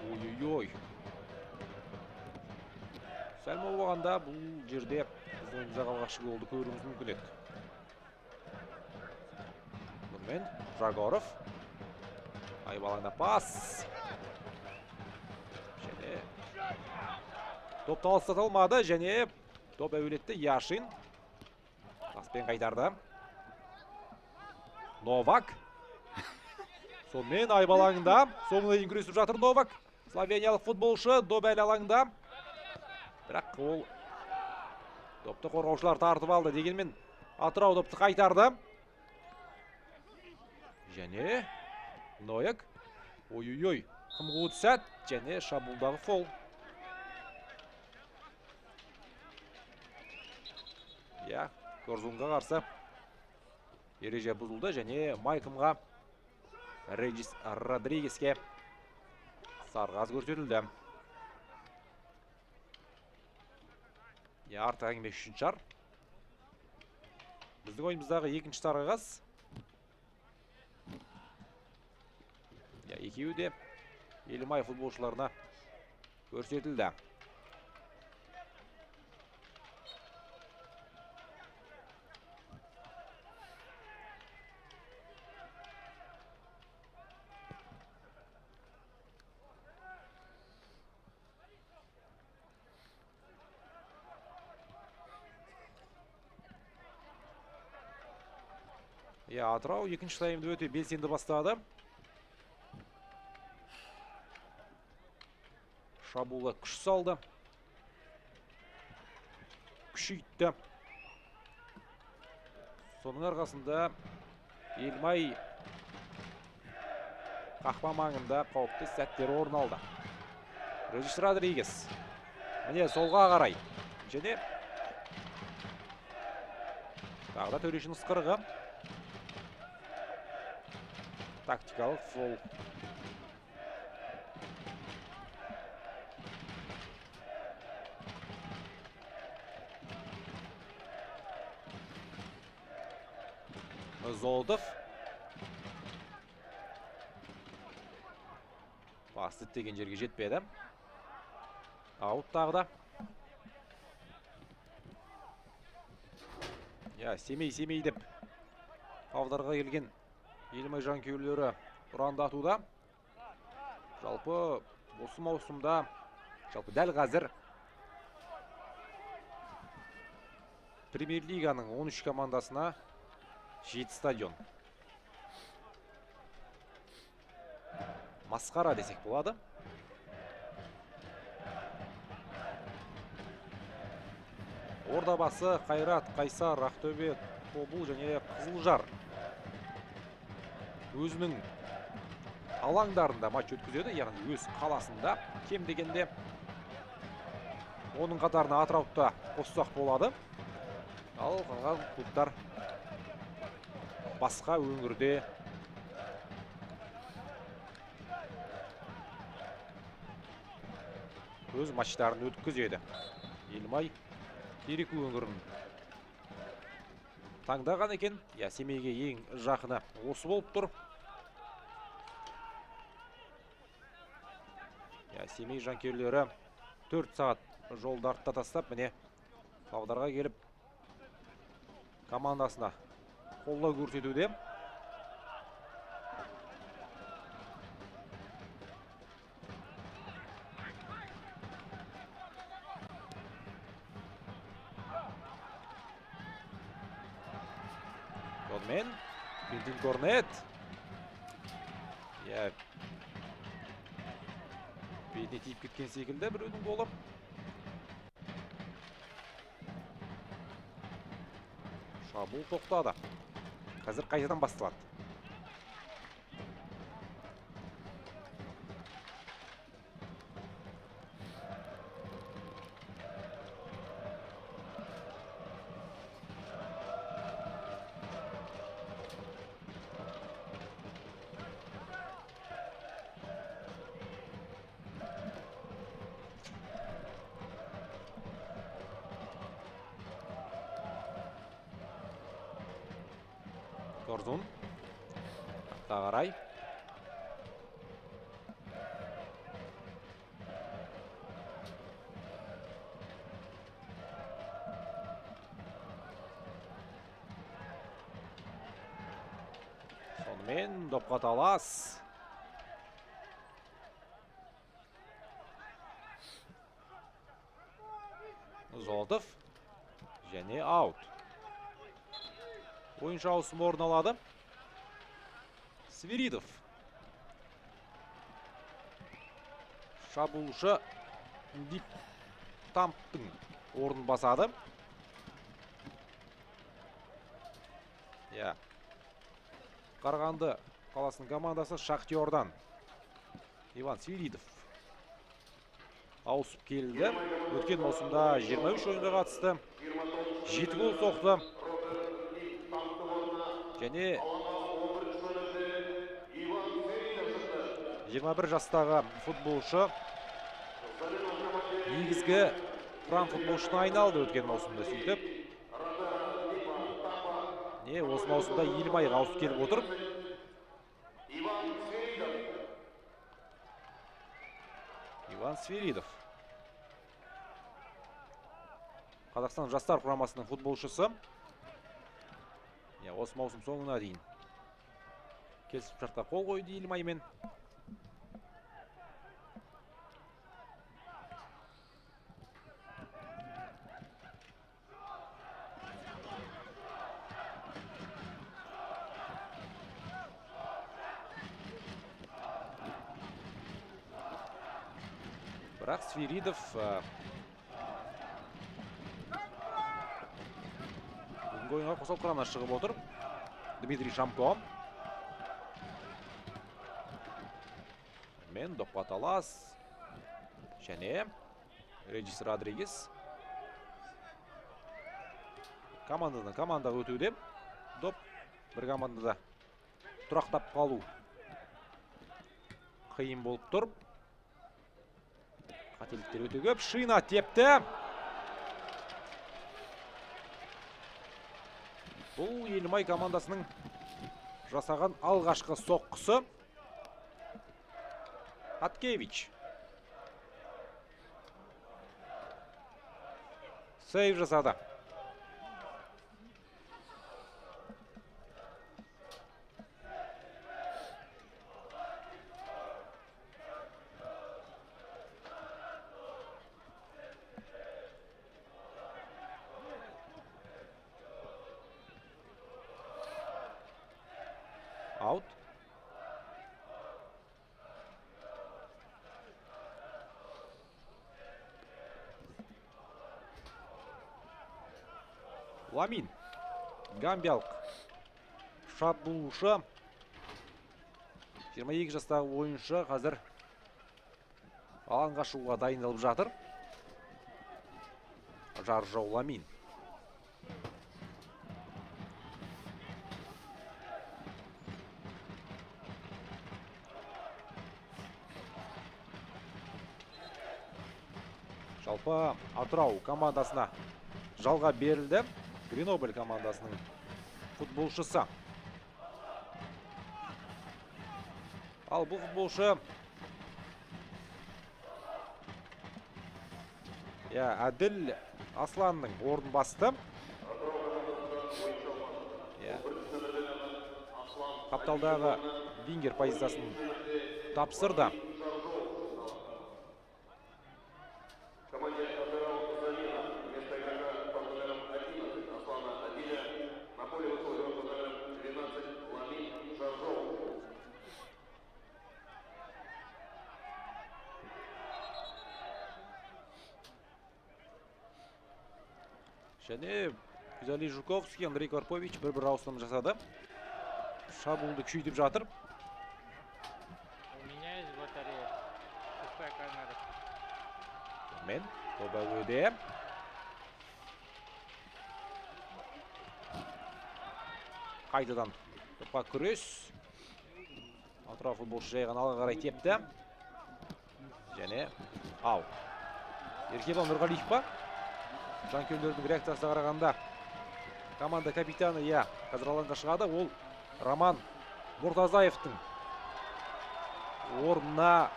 ой-ой-ой. Сәл мол болғанда бұл жерде біздің ойымыздағы алғашқы голды көруіміз мүмкін еді. Сонымен Жагоров. Айып алаңда пас. Және Допты алыстата алмады және доп әуелетті Яшин. Таспен қайтарды. Новак. Сонымен айып алаңында соңына дейін күресіп жатыр Новак. Словениялық футболшы доп әлі алаңда. Бірақ ол допты қорғаушылар тартып алды. Дегенмен Атырау допты қайтарды. Және Нояк. Ой-ой-ой. Қымғуыт сәт және шабуылдағы фол. Я, Корзунға қарсы ереже бұзылды және Майкымға Регис Родригеске сарғаз көрсетілді. Я, артық әңгіме үшін шығар. Біздің ойынымыздағы екінші сары қағаз. Я, екеуі де Елімай футболшыларына көрсетілді. Я, Атырау екінші таймды өте белсенді бастады. Шабуылға күш салды. Күшейтті. Соның арқасында Елімай қақпа маңында қауіпті сәттер орын алды. Регис Родригес. Міне солға қарай. Және тағы да төрешінің ысқырығы. Тактикалық фол. Золотов. Пас діттеген жерге жетпеді. Аут тағы да. Я, Семей, Семей деп Павлодарға келген Елімай жанкүйерлері ұрандатуда. Жалпы осы маусымда, жалпы дәл қазір Премьер-лиганың 13 командасына 7 стадион. Масқара десек болады. Ордабасы, Қайрат, Қайсар, Ақтөбе, Тобыл және Қызылжар өзінің алаңдарында матч өткізеді, яғни өз қаласында кем дегенде оның қатарына Атырауды да қоссақ болады. Ал қалған клубтар басқа өңірде өз матчтарын өткізеді. Елімай Кереку өңірін таңдаған екен. Я, Семейге ең жақыны осы болып тұр. Я, Семей жанкүйерлері 4 сағат жолды артта тастап, міне Павлодарға келіп командасына қолдау көрсетуде. Сонымен Квентин Корнет. Я, бетіне тиіп кеткен секілді біреудің қолы. Шабуыл тоқтады. Қазір қайтадан басталады. Корзун. Артқа қарай. Сонымен допқа талас. Золотов және аут. Ойыншы ауысымы орын алады. Свиридов. Шабуылшы Дип Тамптың орнын басады. Иә. Қарағанды қаласының командасы Шахтердан Иван Свиридов ауысып келді. Өткен маусымда 23 ойынға қатысты. 7 гол соқты. Және 21 жастағы футболшы негізгі құрам футболшысына айналды өткен маусымда сөйтіп. Не, осы маусымда Елімайға ауысып келіп отыр. Иван Свиридов. Қазақстан жастар құрамасының футболшысы. Иә, осы маусым соңына дейін келісімшартқа қол қойды Елімаймен. Бірақ Свиридов бүгінгі ойынға қосалқы құрамнан шығып отыр. Дмитрий Шамко. Мен допқа талас. Және Регис Родригес. Командадан командаға өтуде. Доп бір командада тұрақтап қалу қиын болып тұр. Қателіктер өте көп. Шина тепті. Бұл Елімай командасының жасаған алғашқы соққысы. Аткевич. Сейв жасады. Аут. Ламин. Гамбиялық шабуылшы. 22 жастағы ойыншы қазір алаңға шығуға дайындалып жатыр. Жаржау Ламин. Жалпы Атырау командасына жалға берілді. Гренобль командасының футболшысы. Ал бұл футболшы Әділ Асланның орнын басты. Қапталдағы вингер позициясын тапсырды. Және Виталий Жуковский, Андрей Карпович бір-бір ауысым жасады. Шабуылды күшейтіп жатыр. У меня есть батарея. Пустая камера. Мен топ әуеде. Қайтадан топқа күрес. Атырау футболшы жай ғана алға қарай тепті. Және аут. Еркебұлан Нұрғалиев па? Жанкүйерлердің реакциясына қарағанда команда капитаны, қазір алаңға шығады. Ол Роман Мұртазаевтың орнына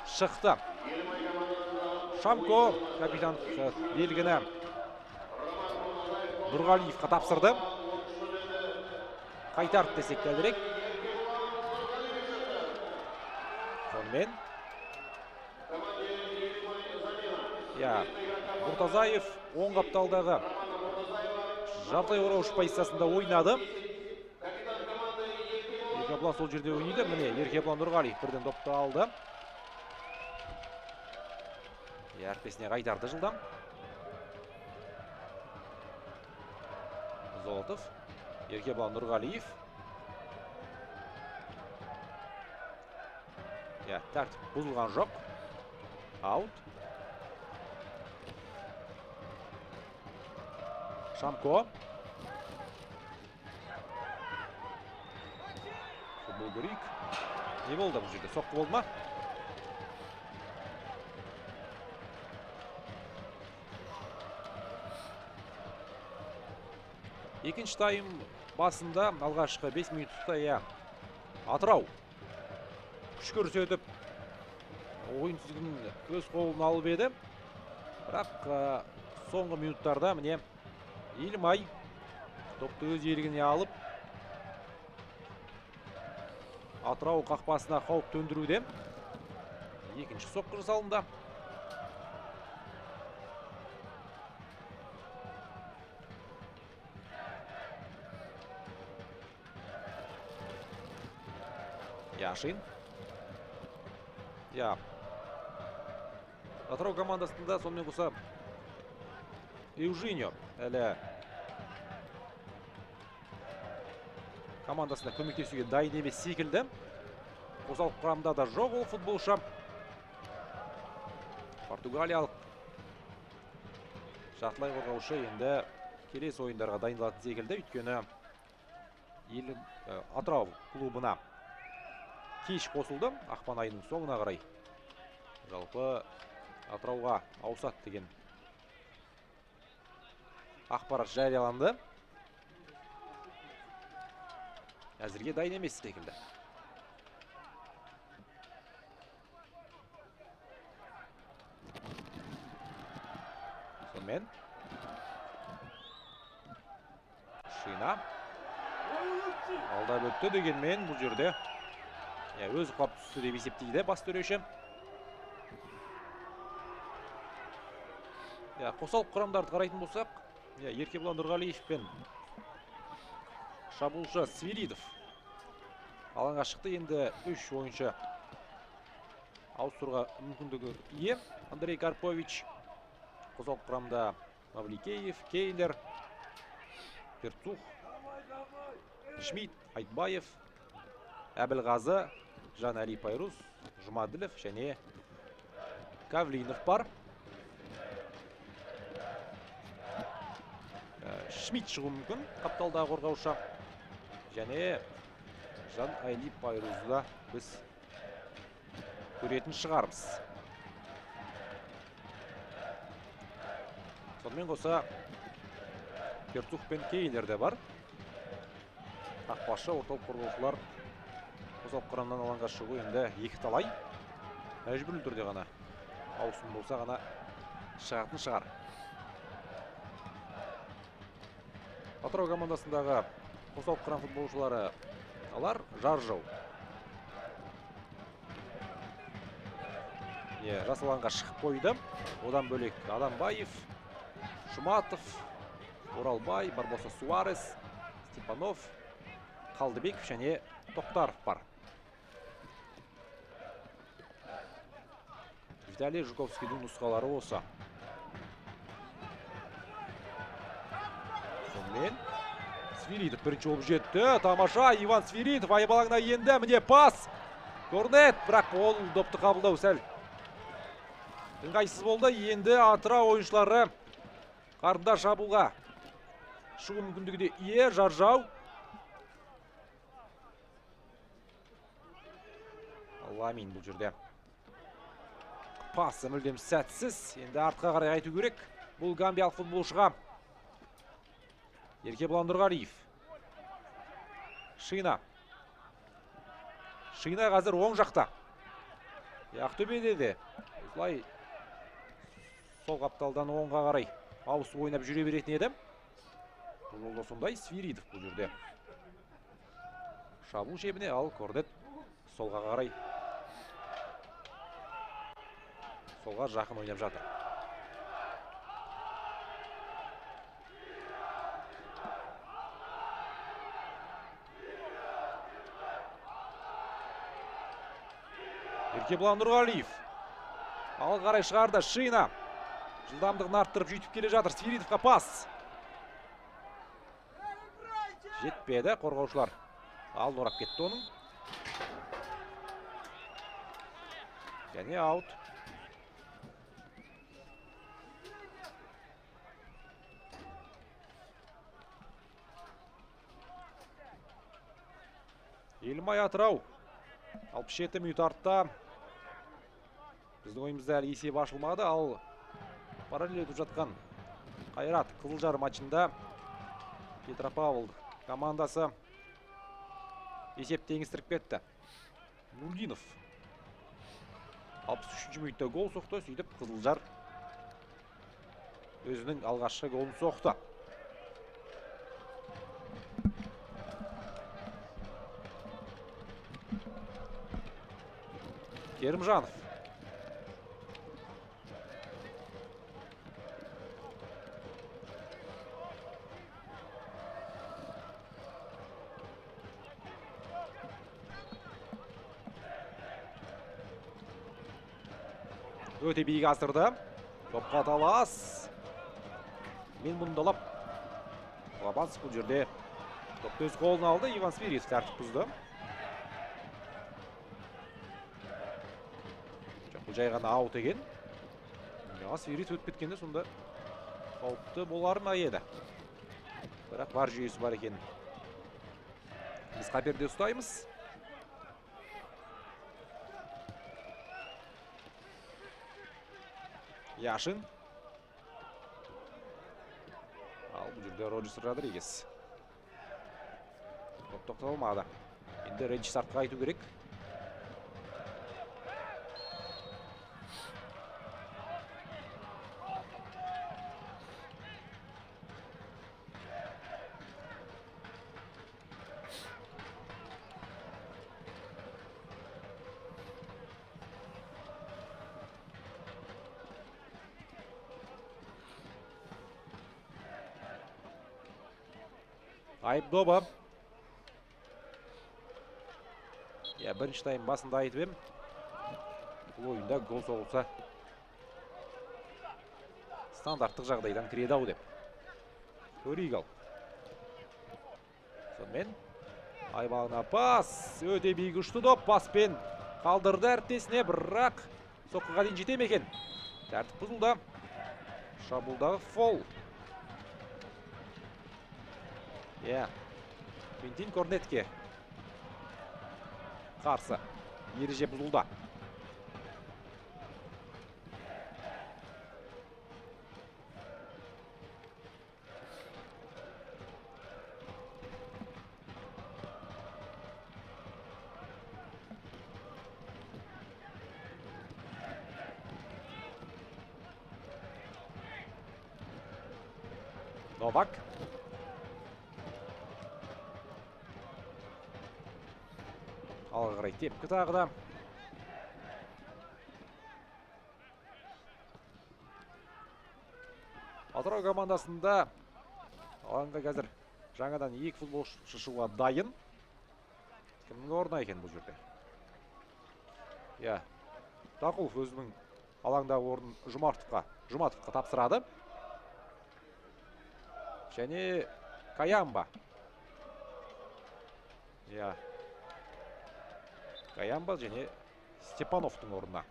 шықты. Шамко капитан белгіні Нұрғалиевқа тапсырды. Қайтарды десек дәлірек. Сонымен Иә, Мұртазаев оң қапталдағы жартылай қорғаушы позициясында ойнады. Еркебұлан сол жерде ойнайды. Міне, Еркебұлан Нұрғалиев бірден допты алды. Әріптесіне қайтарды жылдам. Золотов, Еркебұлан Нұрғалиев. Иә, тәртіп бұзылған жоқ. Аут. Шамко. Футбол көрейік. Не болды бұл жерде? Соққы болды ма? Екінші тайм басында алғашқы 5 минутта, иә, Атырау күш көрсетіп ойын тізгінін өз қолына алып еді. Бірақ соңғы минуттарда міне Елімай допты өз иелігіне алып Атырау қақпасына қауіп төндіруде. Екінші соққы жасалынды. Яшин. Я. Атырау командасында сонымен қоса Эужиньо әлі командасына көмектесуге дайын емес секілді. Қосалқы құрамда да жоқ ол футболшы. Португалиялық жартылай қорғаушы енді келесі ойындарға дайындалатын секілді. Өйткені Атырау клубына кеш қосылды. Ақпан айының соңына қарай жалпы Атырауға ауысады деген ақпарат жарияланды. Әзірге дайын емес секілді. Сонымен Шина алдап өтті дегенмен бұл жерде өзі құлап түсті деп есептейді бас төреші. Қосалқы құрамдарды қарайтын болсақ, Еркебұлан Нұрғалиев пен шабуылшы Свиридов алаңға шықты. Енді 3 ойыншы ауыстыруға мүмкіндігі ие. Андрей Карпович қосалқы құрамда Мавликеев, Кейлер, Перцух, Шмидт, Айтбаев, Әбілғазы, Жанәли Пайрус, Жұмаділов және Кавлинов бар. Шмидт шығуы мүмкін қапталдағы қорғаушы. Және Жанәли Пайрузды да біз көретін шығармыз. Сонымен қоса Перцух пен Кейлер де бар. Қақпашы, орталық қорғаушылар қосалқы құрамнан алаңға шығу енді екі талай. Мәжбүрлі түрде ғана ауысым болса ғана шығатын шығар. Атырау командасындағы қосалқы құрам футболшылары алар Жаржау. Жас алаңға шығып қойды. Одан бөлек Адамбаев, Шуматов, Оралбай, Барбоса Суарес, Степанов, Қалдыбеков және Тоқтаров бар. Виталий Жуковскийдің нұсқалары осы. Сонымен Свиридов бірінші болып жетті. Тамаша, Иван Свиридов айып алаңына енді. Міне пас. Корнет, бірақ ол допты қабылдау сәл ыңғайсыз болды. Енді Атырау ойыншылары қарында шабуылға шығу мүмкіндігіне ие. Жаржау. Ламин бұл жерде. Пасы мүлдем сәтсіз. Енді артқа қарай айту керек. Бұл гамбиялық футболшыға. Еркебұлан Нұрғалиев. Шина. Шина қазір оң жақта. Ақтөбеде де осылай сол қапталдан оңға қарай ауысып ойнап жүре беретін еді. Бұл жолда сондай Свиридов бұл жерде. Шабуыл шебіне, ал Корнет солға қарай, солға жақын ойнап жатыр. Еркебұлан Нұрғалиев. Алға қарай шығарды Шина. Жылдамдығын арттырып жүйітіп келе жатыр. Свиридовқа пас. Жетпеді қорғаушылар. Алдын орап кетті оның. Және аут. Елімай Атырау. 67 минут артта. Біздің ойымызда әлі есеп ашылмады, ал параллель өтіп жатқан Қайрат Қызылжар матчында Петропавл командасы есеп теңестіріп кетті. Нурдинов 63 минутта гол соқты, сөйтіп Қызылжар өзінің алғашқы голын соқты. Керімжанов. Өте биік асырды. Топқа талас. Мен мұндалап. Лобанцев бұл жерде топты өз қолына алды. Иван Свиридов тәртіп бұзды. Жоқ, бұл жай ғана аут екен. Свиридов өтіп кеткенде сонда қауіпті болар ма еді. Бірақ вар жүйесі бар екен. Біз қаперде ұстаймыз. Яшин. Ал бұл жерде Роджерс Родригес. Топ тоқтата алмады. Енді Рейнджерс артқа қайту керек. Айып добы. Я, бірінші тайм басында айтып ем. Бұл ойында гол соғылса стандарттық жағдайдан кіреді ау деп. Көрейік ал. Сонымен айбағына пас. Өте биік ұшты доп. Паспен қалдырды әріптесіне, бірақ соққыға дейін жете ме екен? Тәртіп бұзылды. Шабуылдағы фол. Иә, Квентин Корнетке қарсы ереже бұзылды. Новак. Алға қарай тепкі тағы да. Атырау командасында алаңға қазір жаңадан екі футболшы шығуға дайын. Кімнің орнына екен бұл жерде? Иә, Тақұлов өзінің алаңдағы орнын Жұматовқа тапсырады. Және Каямба. Иә. Каямба және Степановтың орнына.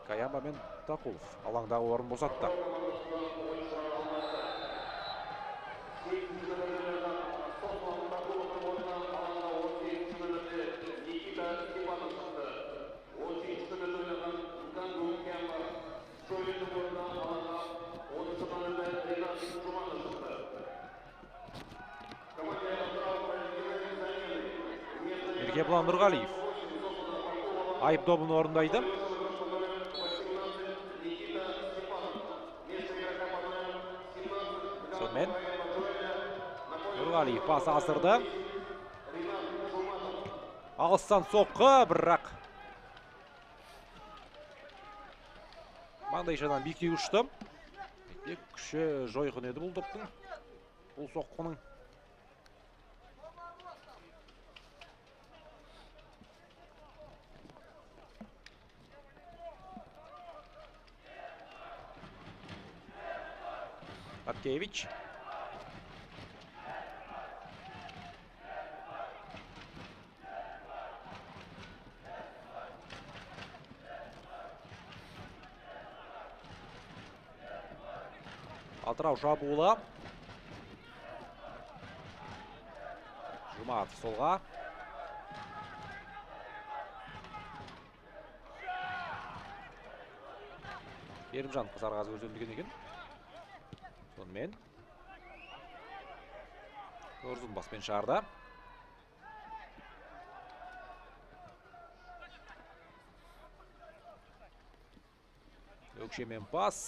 Каямба мен Тақұлов алаңдағы орын босатты. Еркебұлан Нұрғалиев айып добын орындайды. Сонымен Нұрғалиев пас асырды. Алыстан соққы, бірақ маңдайшадан биіктей ұшты. Тек күші жойқын еді бұл топтың, бұл соққының. Хаткевич. Атырау шабуылы. Жұматов солға. Ерімжан сары қағаз көрсетілген екен. Сонымен Корзун баспен шығарды. Өкшемен пас.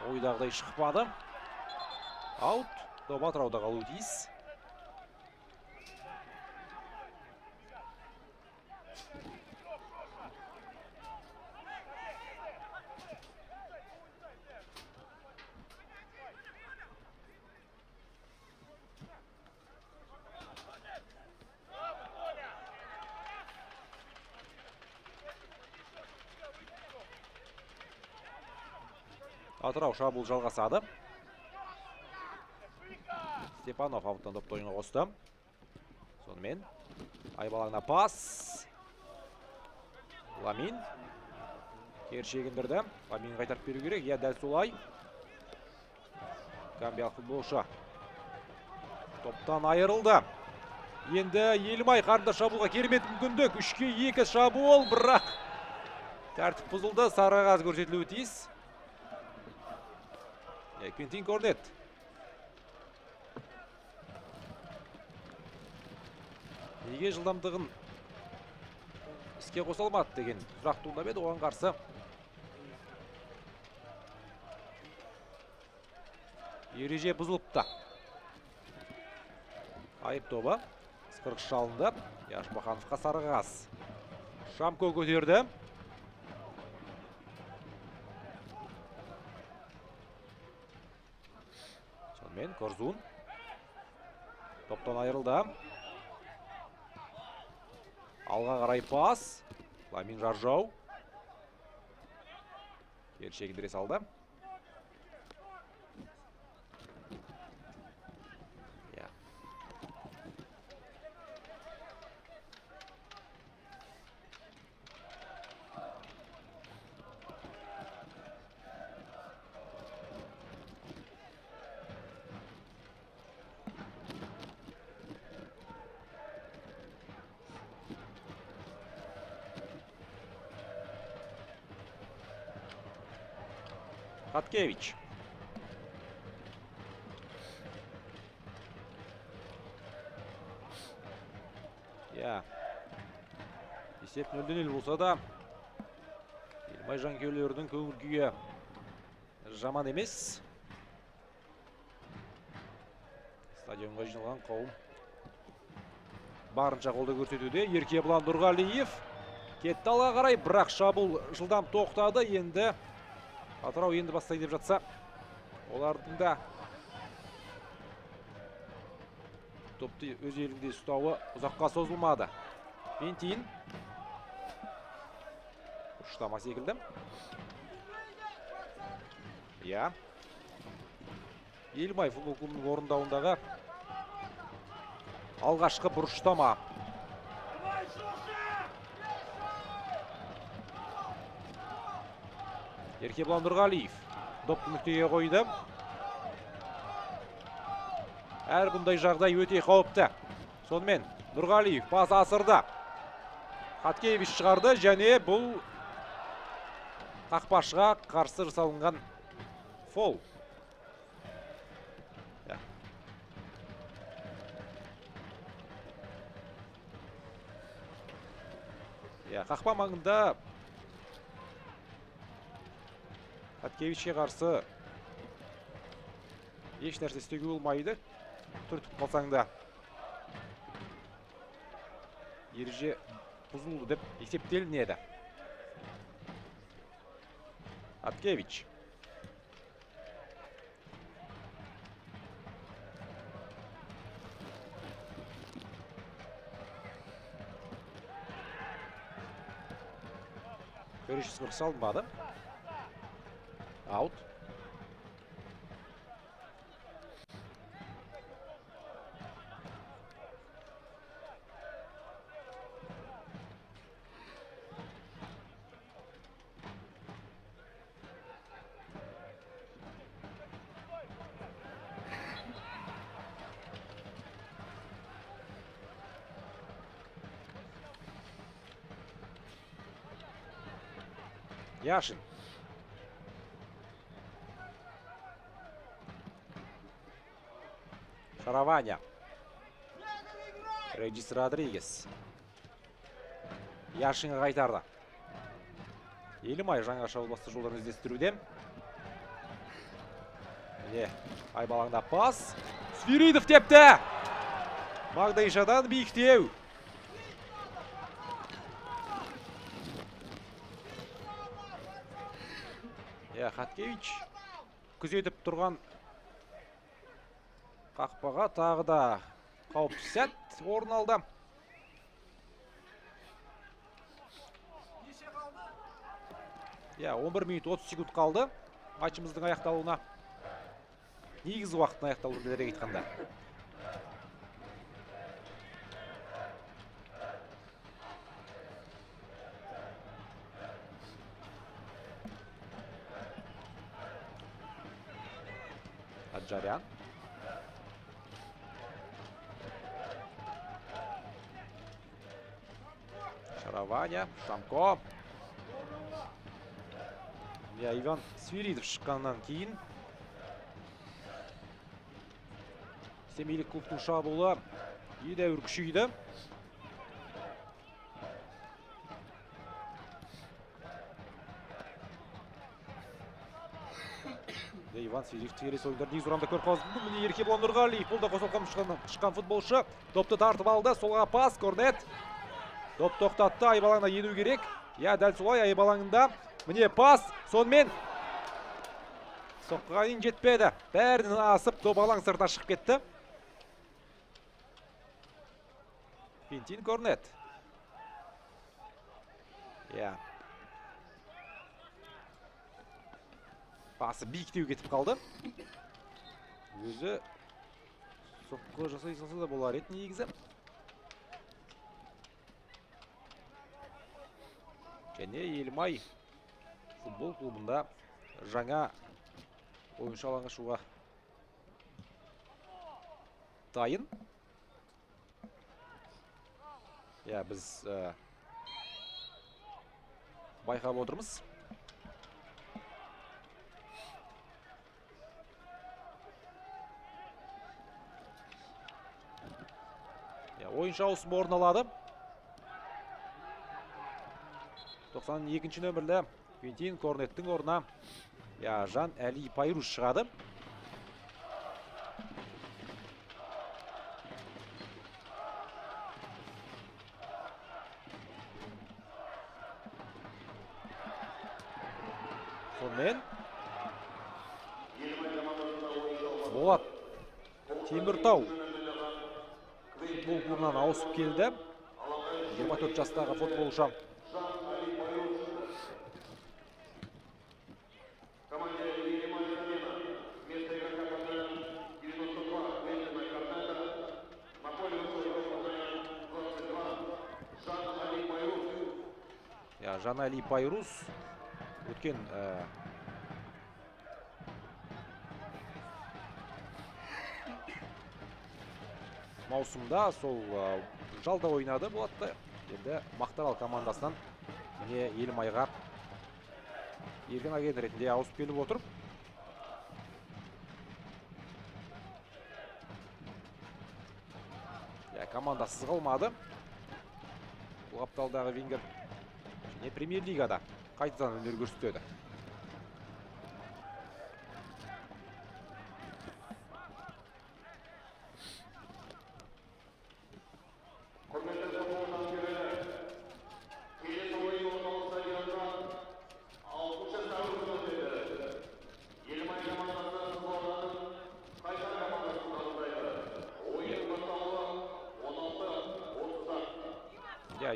Ойдағыдай шықпады. Аут. Доп Атырауда қалуы тиіс. Атырау шабуыл жалғасады. Степанов ауттан допты ойынға қосты. Сонымен айбалаңына пас. Ламин кері шегіндірді. Ламин қайтарып беру керек. Иә, дәл солай. Гамбиялық футболшы топтан айырылды. Енді Елімай қарымта шабуылға керемет мүмкіндік. 3-2 шабуыл, бірақ тәртіп бұзылды. Сары қағаз көрсетілуі тиіс. Квентин Корнет. Неге жылдамдығын іске қоса алмады деген сұрақ туындап еді. Оған қарсы ереже бұзылыпты. Айып тобы ысқырық шалынды. Яшбахановқа сары қағаз. Шамко көтерді. Сонымен Корзун топтан айырылды. Алға қарай пас. Ламин Жаржау. Кері шегіндіре салды. Хаткевич. Иә. Есеп 0-0 болса да, Елімай жанкүйерлерінің көңіл күйі жаман емес. Стадионға жиналған қауым барынша қолдау көрсетуде. Еркебұлан Нұрғалиев кетті алға қарай, бірақ шабуыл жылдам тоқтады. Енді Атырау енді бастайын деп жатса, олардың да допты өз елінде ұстауы ұзаққа созылмады. Бентин ұштама секілді. Иә. Елімай футбол клубының орындауындағы алғашқы бұрыштама. Еркебұлан Нұрғалиев допты нүктеге қойды. Әр бұндай жағдай өте қауіпті. Сонымен Нұрғалиев пас асырды. Хаткевич шығарды және бұл қақпашыға қарсы жасалынған фол. Иә, қақпа маңында Хаткевичке қарсы еш нәрсе істеуге болмайды. Түртіп қалсаң да ереже бұзылды деп есептелінеді. Хаткевич. Төреші сықырық салынбады. Аут. Яшин. Шараваня. Регис Родригес. Яшинға қайтарды. Елімай жаңа шабуыл жолдарын іздестіруде. Міне айбалаңда пас. Свиридов тепті. Магдайшадан биіктеу. Хаткевич күзетіп тұрған қақпаға тағы да қауіпті сәт орын алды. Иә, 11 минут 30 секунд қалды матчымыздың аяқталуына. Негізгі уақыттың аяқталуына дәлірек айтқанда. Аджарян. Шараваня, Шамко. Я, Иван Свиридов шыққаннан кейін семейлік клубтың шабуылы едәуір күшейді. Иван Свиридов келесі ойындар негізгі құрамда көріп қаламыз. Міне Еркебұлан Нұрғалиев, бұл да қосалқы шыққан футболшы. Допты тартып алды, солға пас, Корнет. Доп тоқтатты, айып алаңына ену керек. Я, дәл солай айып алаңында. Міне пас, сонымен соққыға дейін жетпеді. Бәрінен асып, доп алаң сыртына шығып кетті. Квентин Корнет. Я. Пасы биіктеу кетіп қалды. Өзі соққы жасай салса да болар еді негізі. Және Елімай футбол клубында жаңа ойыншы алаңға шығуға дайын. Я, біз байқап отырмыз. Ойыншы ауысымы орын алады. 92-ші нөмірлі Квентин Корнеттің орнына Жан Әли Пайрус шығады. Сонымен Болат Теміртау футбол клубынан ауысып келді. 24 жастағы футболшы. Жанали Пайрус өткен маусымда сол жалда ойнады Болатты. Енді Мақтаарал командасынан міне Елімайға еркін агент ретінде ауысып келіп отыр. Командасыз қалмады. Бұл қапталдағы вингер және премьер-лигада қайтадан өнер көрсетеді.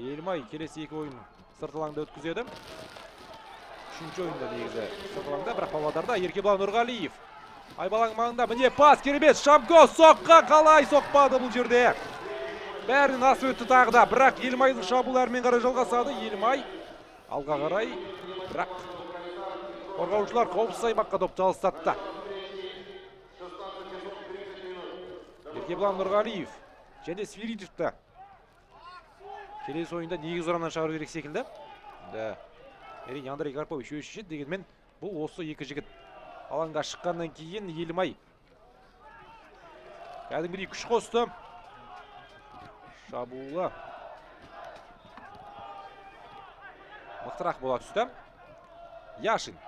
Елімай келесі екі ойын сырт алаңда өткізеді. Үшінші ойында негізі сырт алаңда, бірақ Павлодарда Еркебұлан Нұрғалиев. Айбалаң маңында міне пас, керемет, Шамко соққы, қалай соқпады бұл жерде. Бәрінен асып өтті тағы да, бірақ Елімайдың шабуылы әрмен қарай жалғасады. Елімай алға қарай, бірақ қорғаушылар қауіпсіз аймаққа допты алыстатты. Еркебұлан Нұрғалиев және Свиридовті келесі ойында негіз құрамнан шығару керек секілді. Енді Әрине, Андрей Карпович өз шешеді, дегенмен бұл осы екі жігіт алаңға шыққаннан кейін Елімай кәдімгідей күш қосты. Шабуылы мықтырақ бола түсті. Яшин.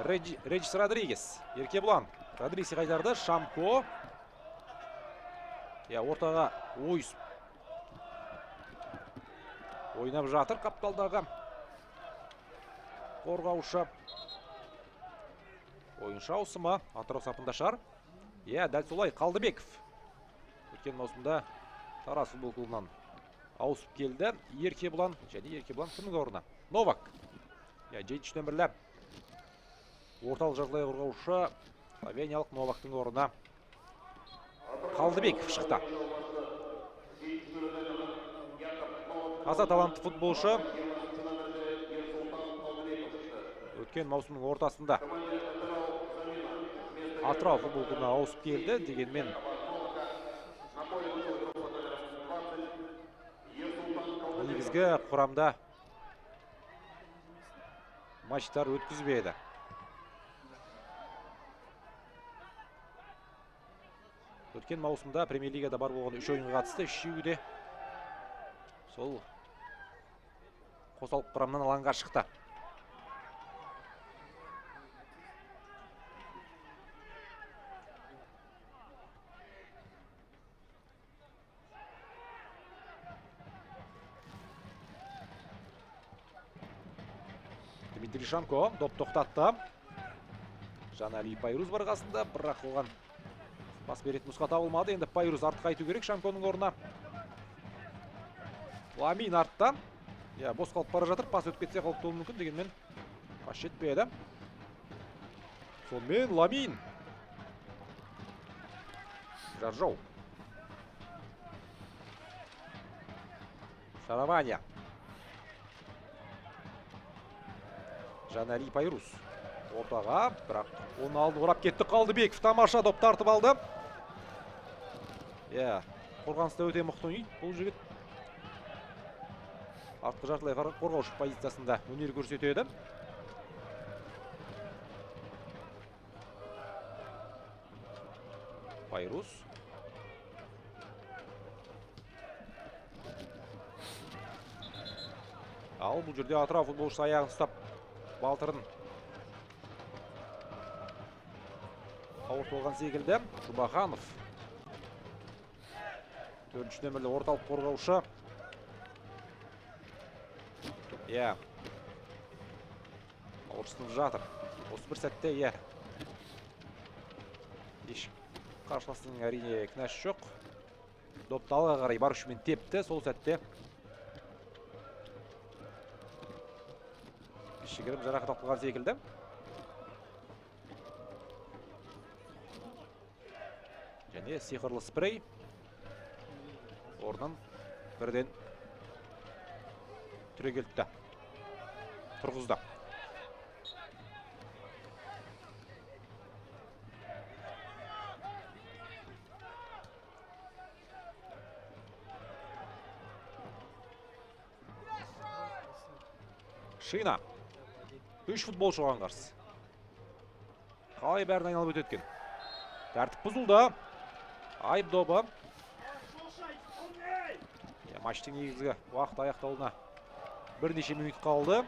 Реджис Родригес. Еркебұлан. Родригеске қайтарды. Шамко. Я, ортаға ойысып ойнап жатыр қапталдағы қорғаушы. Ойыншы ауысымы Атырау сапында шығар. Иә, дәл солай Қалдыбеков. Өткен маусымда Тараз футбол клубынан ауысып келді. Еркебұлан және Еркебұлан кімнің орнына? Новак. Иә, 7 нөмірлі орталық жартылай қорғаушы словениялық Новактың орнына Қалдыбеков шықты. Аса талантты футболшы. Өткен маусымның ортасында Атырау футбол клубына ауысып келді, дегенмен негізгі құрамда матчтар өткізбеді. Өткен маусымда премьер-лигада бар болған 3 ойынға қатысты, үшеуі де сол қосалқы құрамнан алаңға шықты. Дмитрий Шамко доп тоқтатты. Жанали Пайрус бар қасында, бірақ оған пас беретін нұсқа табылмады. Енді Пайрус артқа қайту керек Шамконың орнына. Ламин артта. Я, бос қалып бара жатыр. Пас өтіп кетсе қауіпті болуы мүмкін, дегенмен пас жетпеді. Сонымен Ламин. Жаржоу. Шараванья. Жанали Пайрус. Ортаға, бірақ оның алдын орап кетті Қалдыбеков. Тамаша доп тартып алды. Иә, қорғаныста өте мықты ойнайды бұл жігіт. Артқы жартылай қорғаушы позициясында өнер көрсетеді. Пайрус. Ал бұл жерде Атырау футболшысы аяғын ұстап балтырын ауыртып алған секілді. Жұбаханов. 4-ші нөмірлі орталық қорғаушы. Иә. Ауырсынып жатыр. Осы бір сәтте, иә. Еш қарсыластың әрине кінәсі жоқ. Допты алға қарай бар күшімен тепті. Сол сәтте кішігірім жарақат алып қалған секілді. Және сиқырлы спрей орнын бірден түрегелтті, тұрғызды. Шина. 3 футболшы оған қарсы. Қалай бәрін айналып өтеді екен. Тәртіп бұзылды. Айып добы. Матчтың негізгі уақыт аяқталуына бірнеше минут қалды.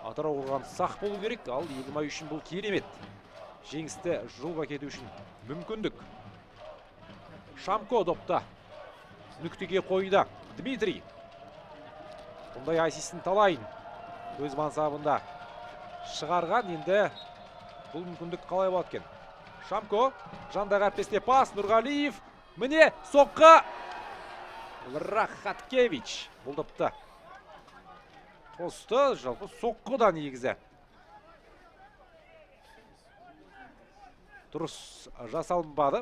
Атырау қорғанысы сақ болу керек, ал Елімай үшін бұл керемет. Жеңісті жолға кету үшін мүмкіндік. Шамко допта нүктеге қойды. Дмитрий. Бұндай ассистін талайын өз мансабында шығарған. Енді бұл мүмкіндік қалай болады екен? Шамко жандағы әріптесіне пас. Нұрғалиев. Міне соққы. Бірақ Хаткевич бұл допты тосты. Жалпы соққы да негізі дұрыс жасалынбады.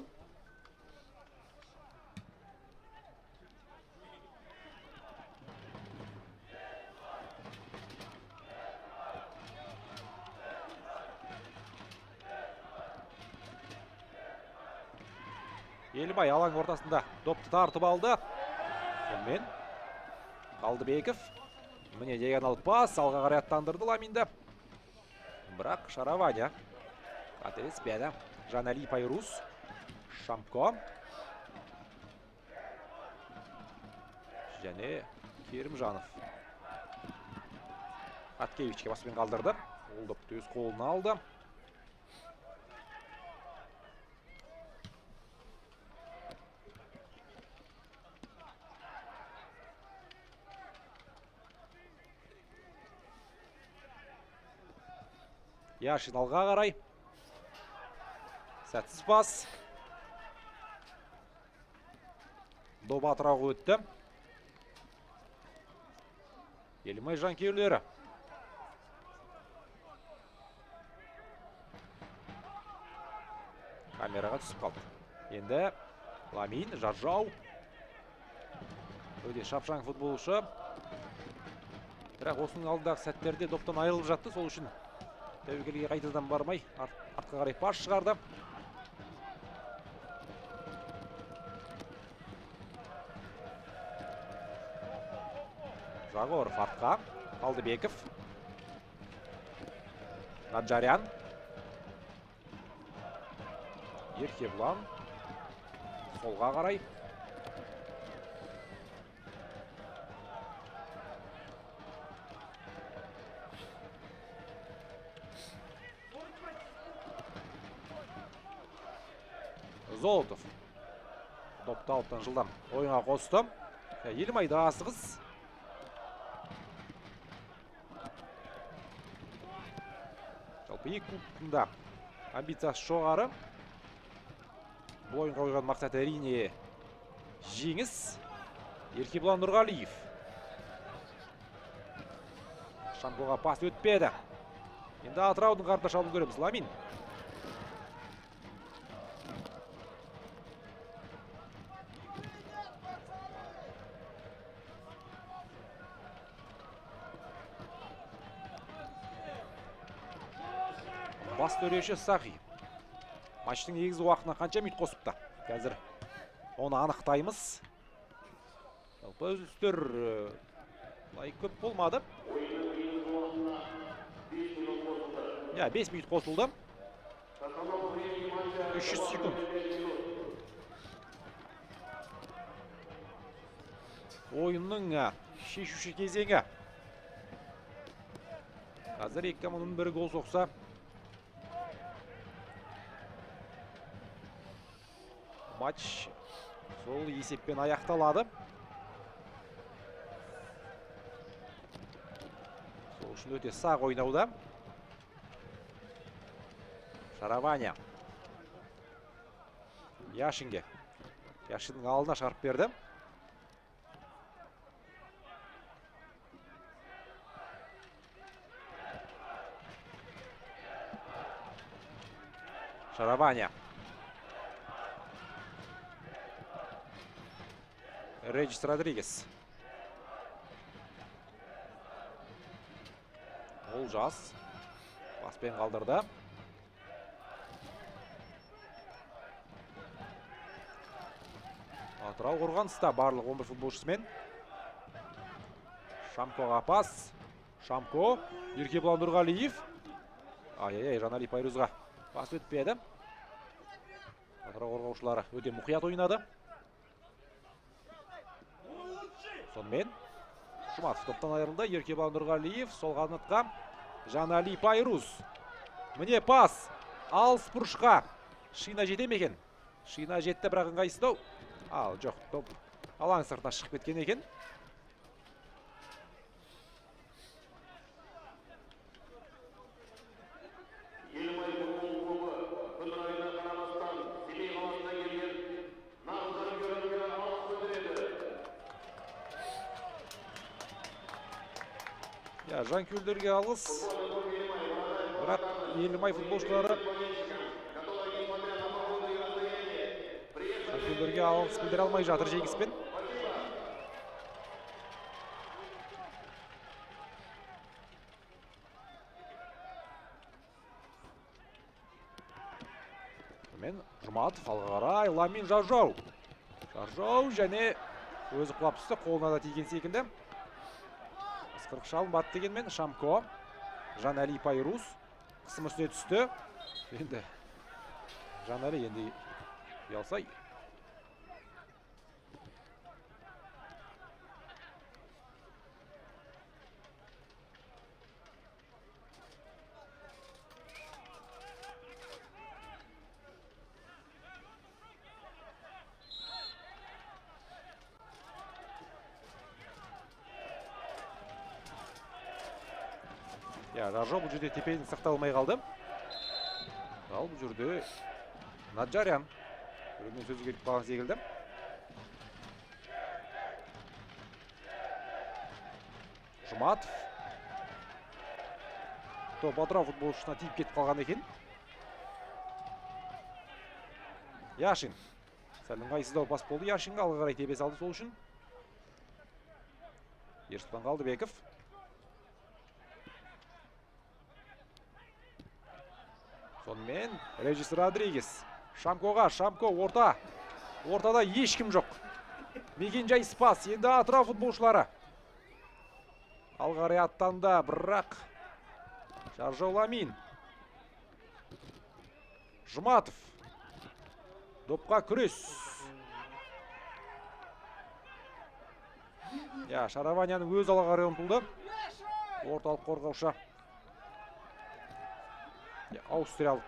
Елімай алаң ортасында допты тартып алды. Сонымен Қалдыбеков. Міне диагонал пас, алға қарай аттандырды Ламинді. Бірақ Шараваня қателеспеді. Жанали Пайрус, Шамко және Керімжанов. Аткевичке баспен қалдырды. Ол допты өз қолына алды. Яшин алға қарай. Сәтсіз пас. Доп Атырауға өтті. Елімай жанкүйерлері. Камераға түсіп қалды. Енді Ламин, Жаржау. Өте шапшаң футболшы. Бірақ осының алдындағы сәттерде доптан айырылып жатты. Сол үшін тәуекелге қайтадан бармай артқа қарай пас шығарды. Загоров артқа, Қалдыбеков, Наджарян, Еркебұлан солға қарай. Золотов допты алыптан жылдам ойынға қосты. Елімайда асығыс. Жалпы екі клубтың да амбициясы жоғары. Бұл ойынға қойған мақсат әрине жеңіс. Еркебұлан Нұрғалиев. Шамкоға пас өтпеді. Енді Атыраудың қарымта шабуылын көреміз. Ламин. Бас төреші Сахи. Матчтың негізгі уақытына қанша минут қосыпты? Қазір оны анықтаймыз. Жалпы үзілістер былай көп болмады. Я, 5 минут қосылды. 300 секунд. Ойынның шешуші кезеңі. Қазір екі команданың бірі гол соқса, матч сол есеппен аяқталады. Сол үшін өте сақ ойнауда. Шараваня. Яшинге. Яшиннің алдына шығарып берді. Шараваня. Реджис Родригес. Олжас паспен қалдырды. Атырау қорғаныста барлық 11 футболшысымен. Шамкоға пас. Шамко, Еркебұлан Нұрғалиев. Ай-ай-ай, Жанали Пайрузға пас өтпеді. Атырау қорғаушылары өте мұқият ойнады. Сонымен Жұматов топтан айырылды. Еркебұлан Нұрғалиев сол қанатқа Жанали Пайруз. Міне пас. Алыс бұрышқа. Шина жете ме екен? Шина жетті, бірақ ыңғайсыздау. Ал, жоқ, топ алаң сыртына шығып кеткен екен. Я, жанкүйерлерге алғыс. Бірақ Елімай футболшылары жанкүйерлерге алғыс білдіре алмай жатыр жеңіспен. Мен Жұматов алға қарай, Ламин Жаржау. Жаржау және өзі құлап түсті, қолына да тиген секілді. Ысқырық шалынбады дегенмен. Шамко, Жанәли Пайрус қысым үстіне түсті. Енді Жанәли енді ұялса. Иә, Жаржо бұл жерде тепе-теңдік сақтай алмай қалды. Ал бұл жерде Наджарян біреумен сөзге келіп қалған секілді. Жұматов. Топ Атырау футболшысына тиіп кетіп қалған екен. Яшин. Сәл ыңғайсыздау пас болды Яшинға, алға қарай тебе салды сол үшін. Ерсұлтан Қалдыбеков. Сонымен Режис Родригес Шамкоға, Шамко орта. Ортада ешкім жоқ. Мекен-жай спас. Енді Атырау футболшылары алға қарай аттанды, бірақ Жаржол Амин. Жұматов. Допқа күрес. Я, Шараванияның өз алға қарай ұмтылды. Орталық қорғаушы. Я, аустриялық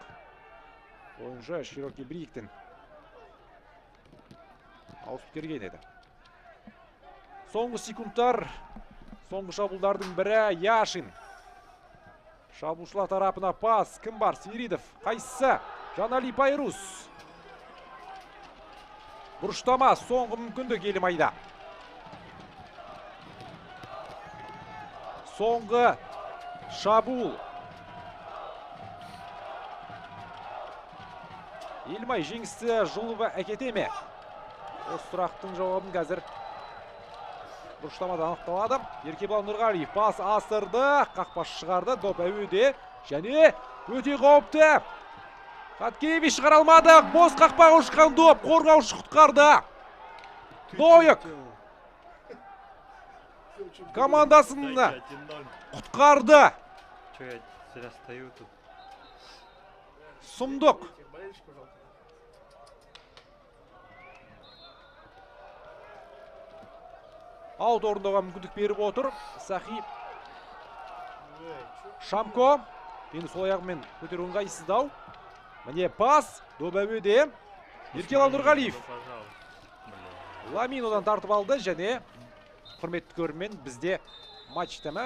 ойыншы Широки Бриктен ауысып келген еді. Соңғы секундтар, соңғы шабуылдардың бірі Яшин. Шабуылшылар тарапына пас. Кім бар? Свиридов. Қайсысы? Жанали Пайрус. Бұрыштама, соңғы мүмкіндік Елімайда. Соңғы шабуыл. Елімай жеңісті жұлып әкете ме? Осы сұрақтың жауабын қазір бұрыштамада анықталады. Еркебұлан Нұрғалиев пас асырды, қақпашы шығарды, доп әуеде және өте қауіпті. Хаткевич шығара алмады, бос қақпаға ұшқан доп, қорғаушы құтқарды. Нойек командасын құтқарды. Че я зря стою тут? Сұмдық. Аут орындауға мүмкіндік беріп отыр. Сахи Шамко. Енді сол аяғымен көтеру ыңғайсыздау. Міне пас. Доп әуеде. Еркебұлан Нұрғалиев. Ламин одан тартып алды және құрметті көрермен, бізде матч тәмам.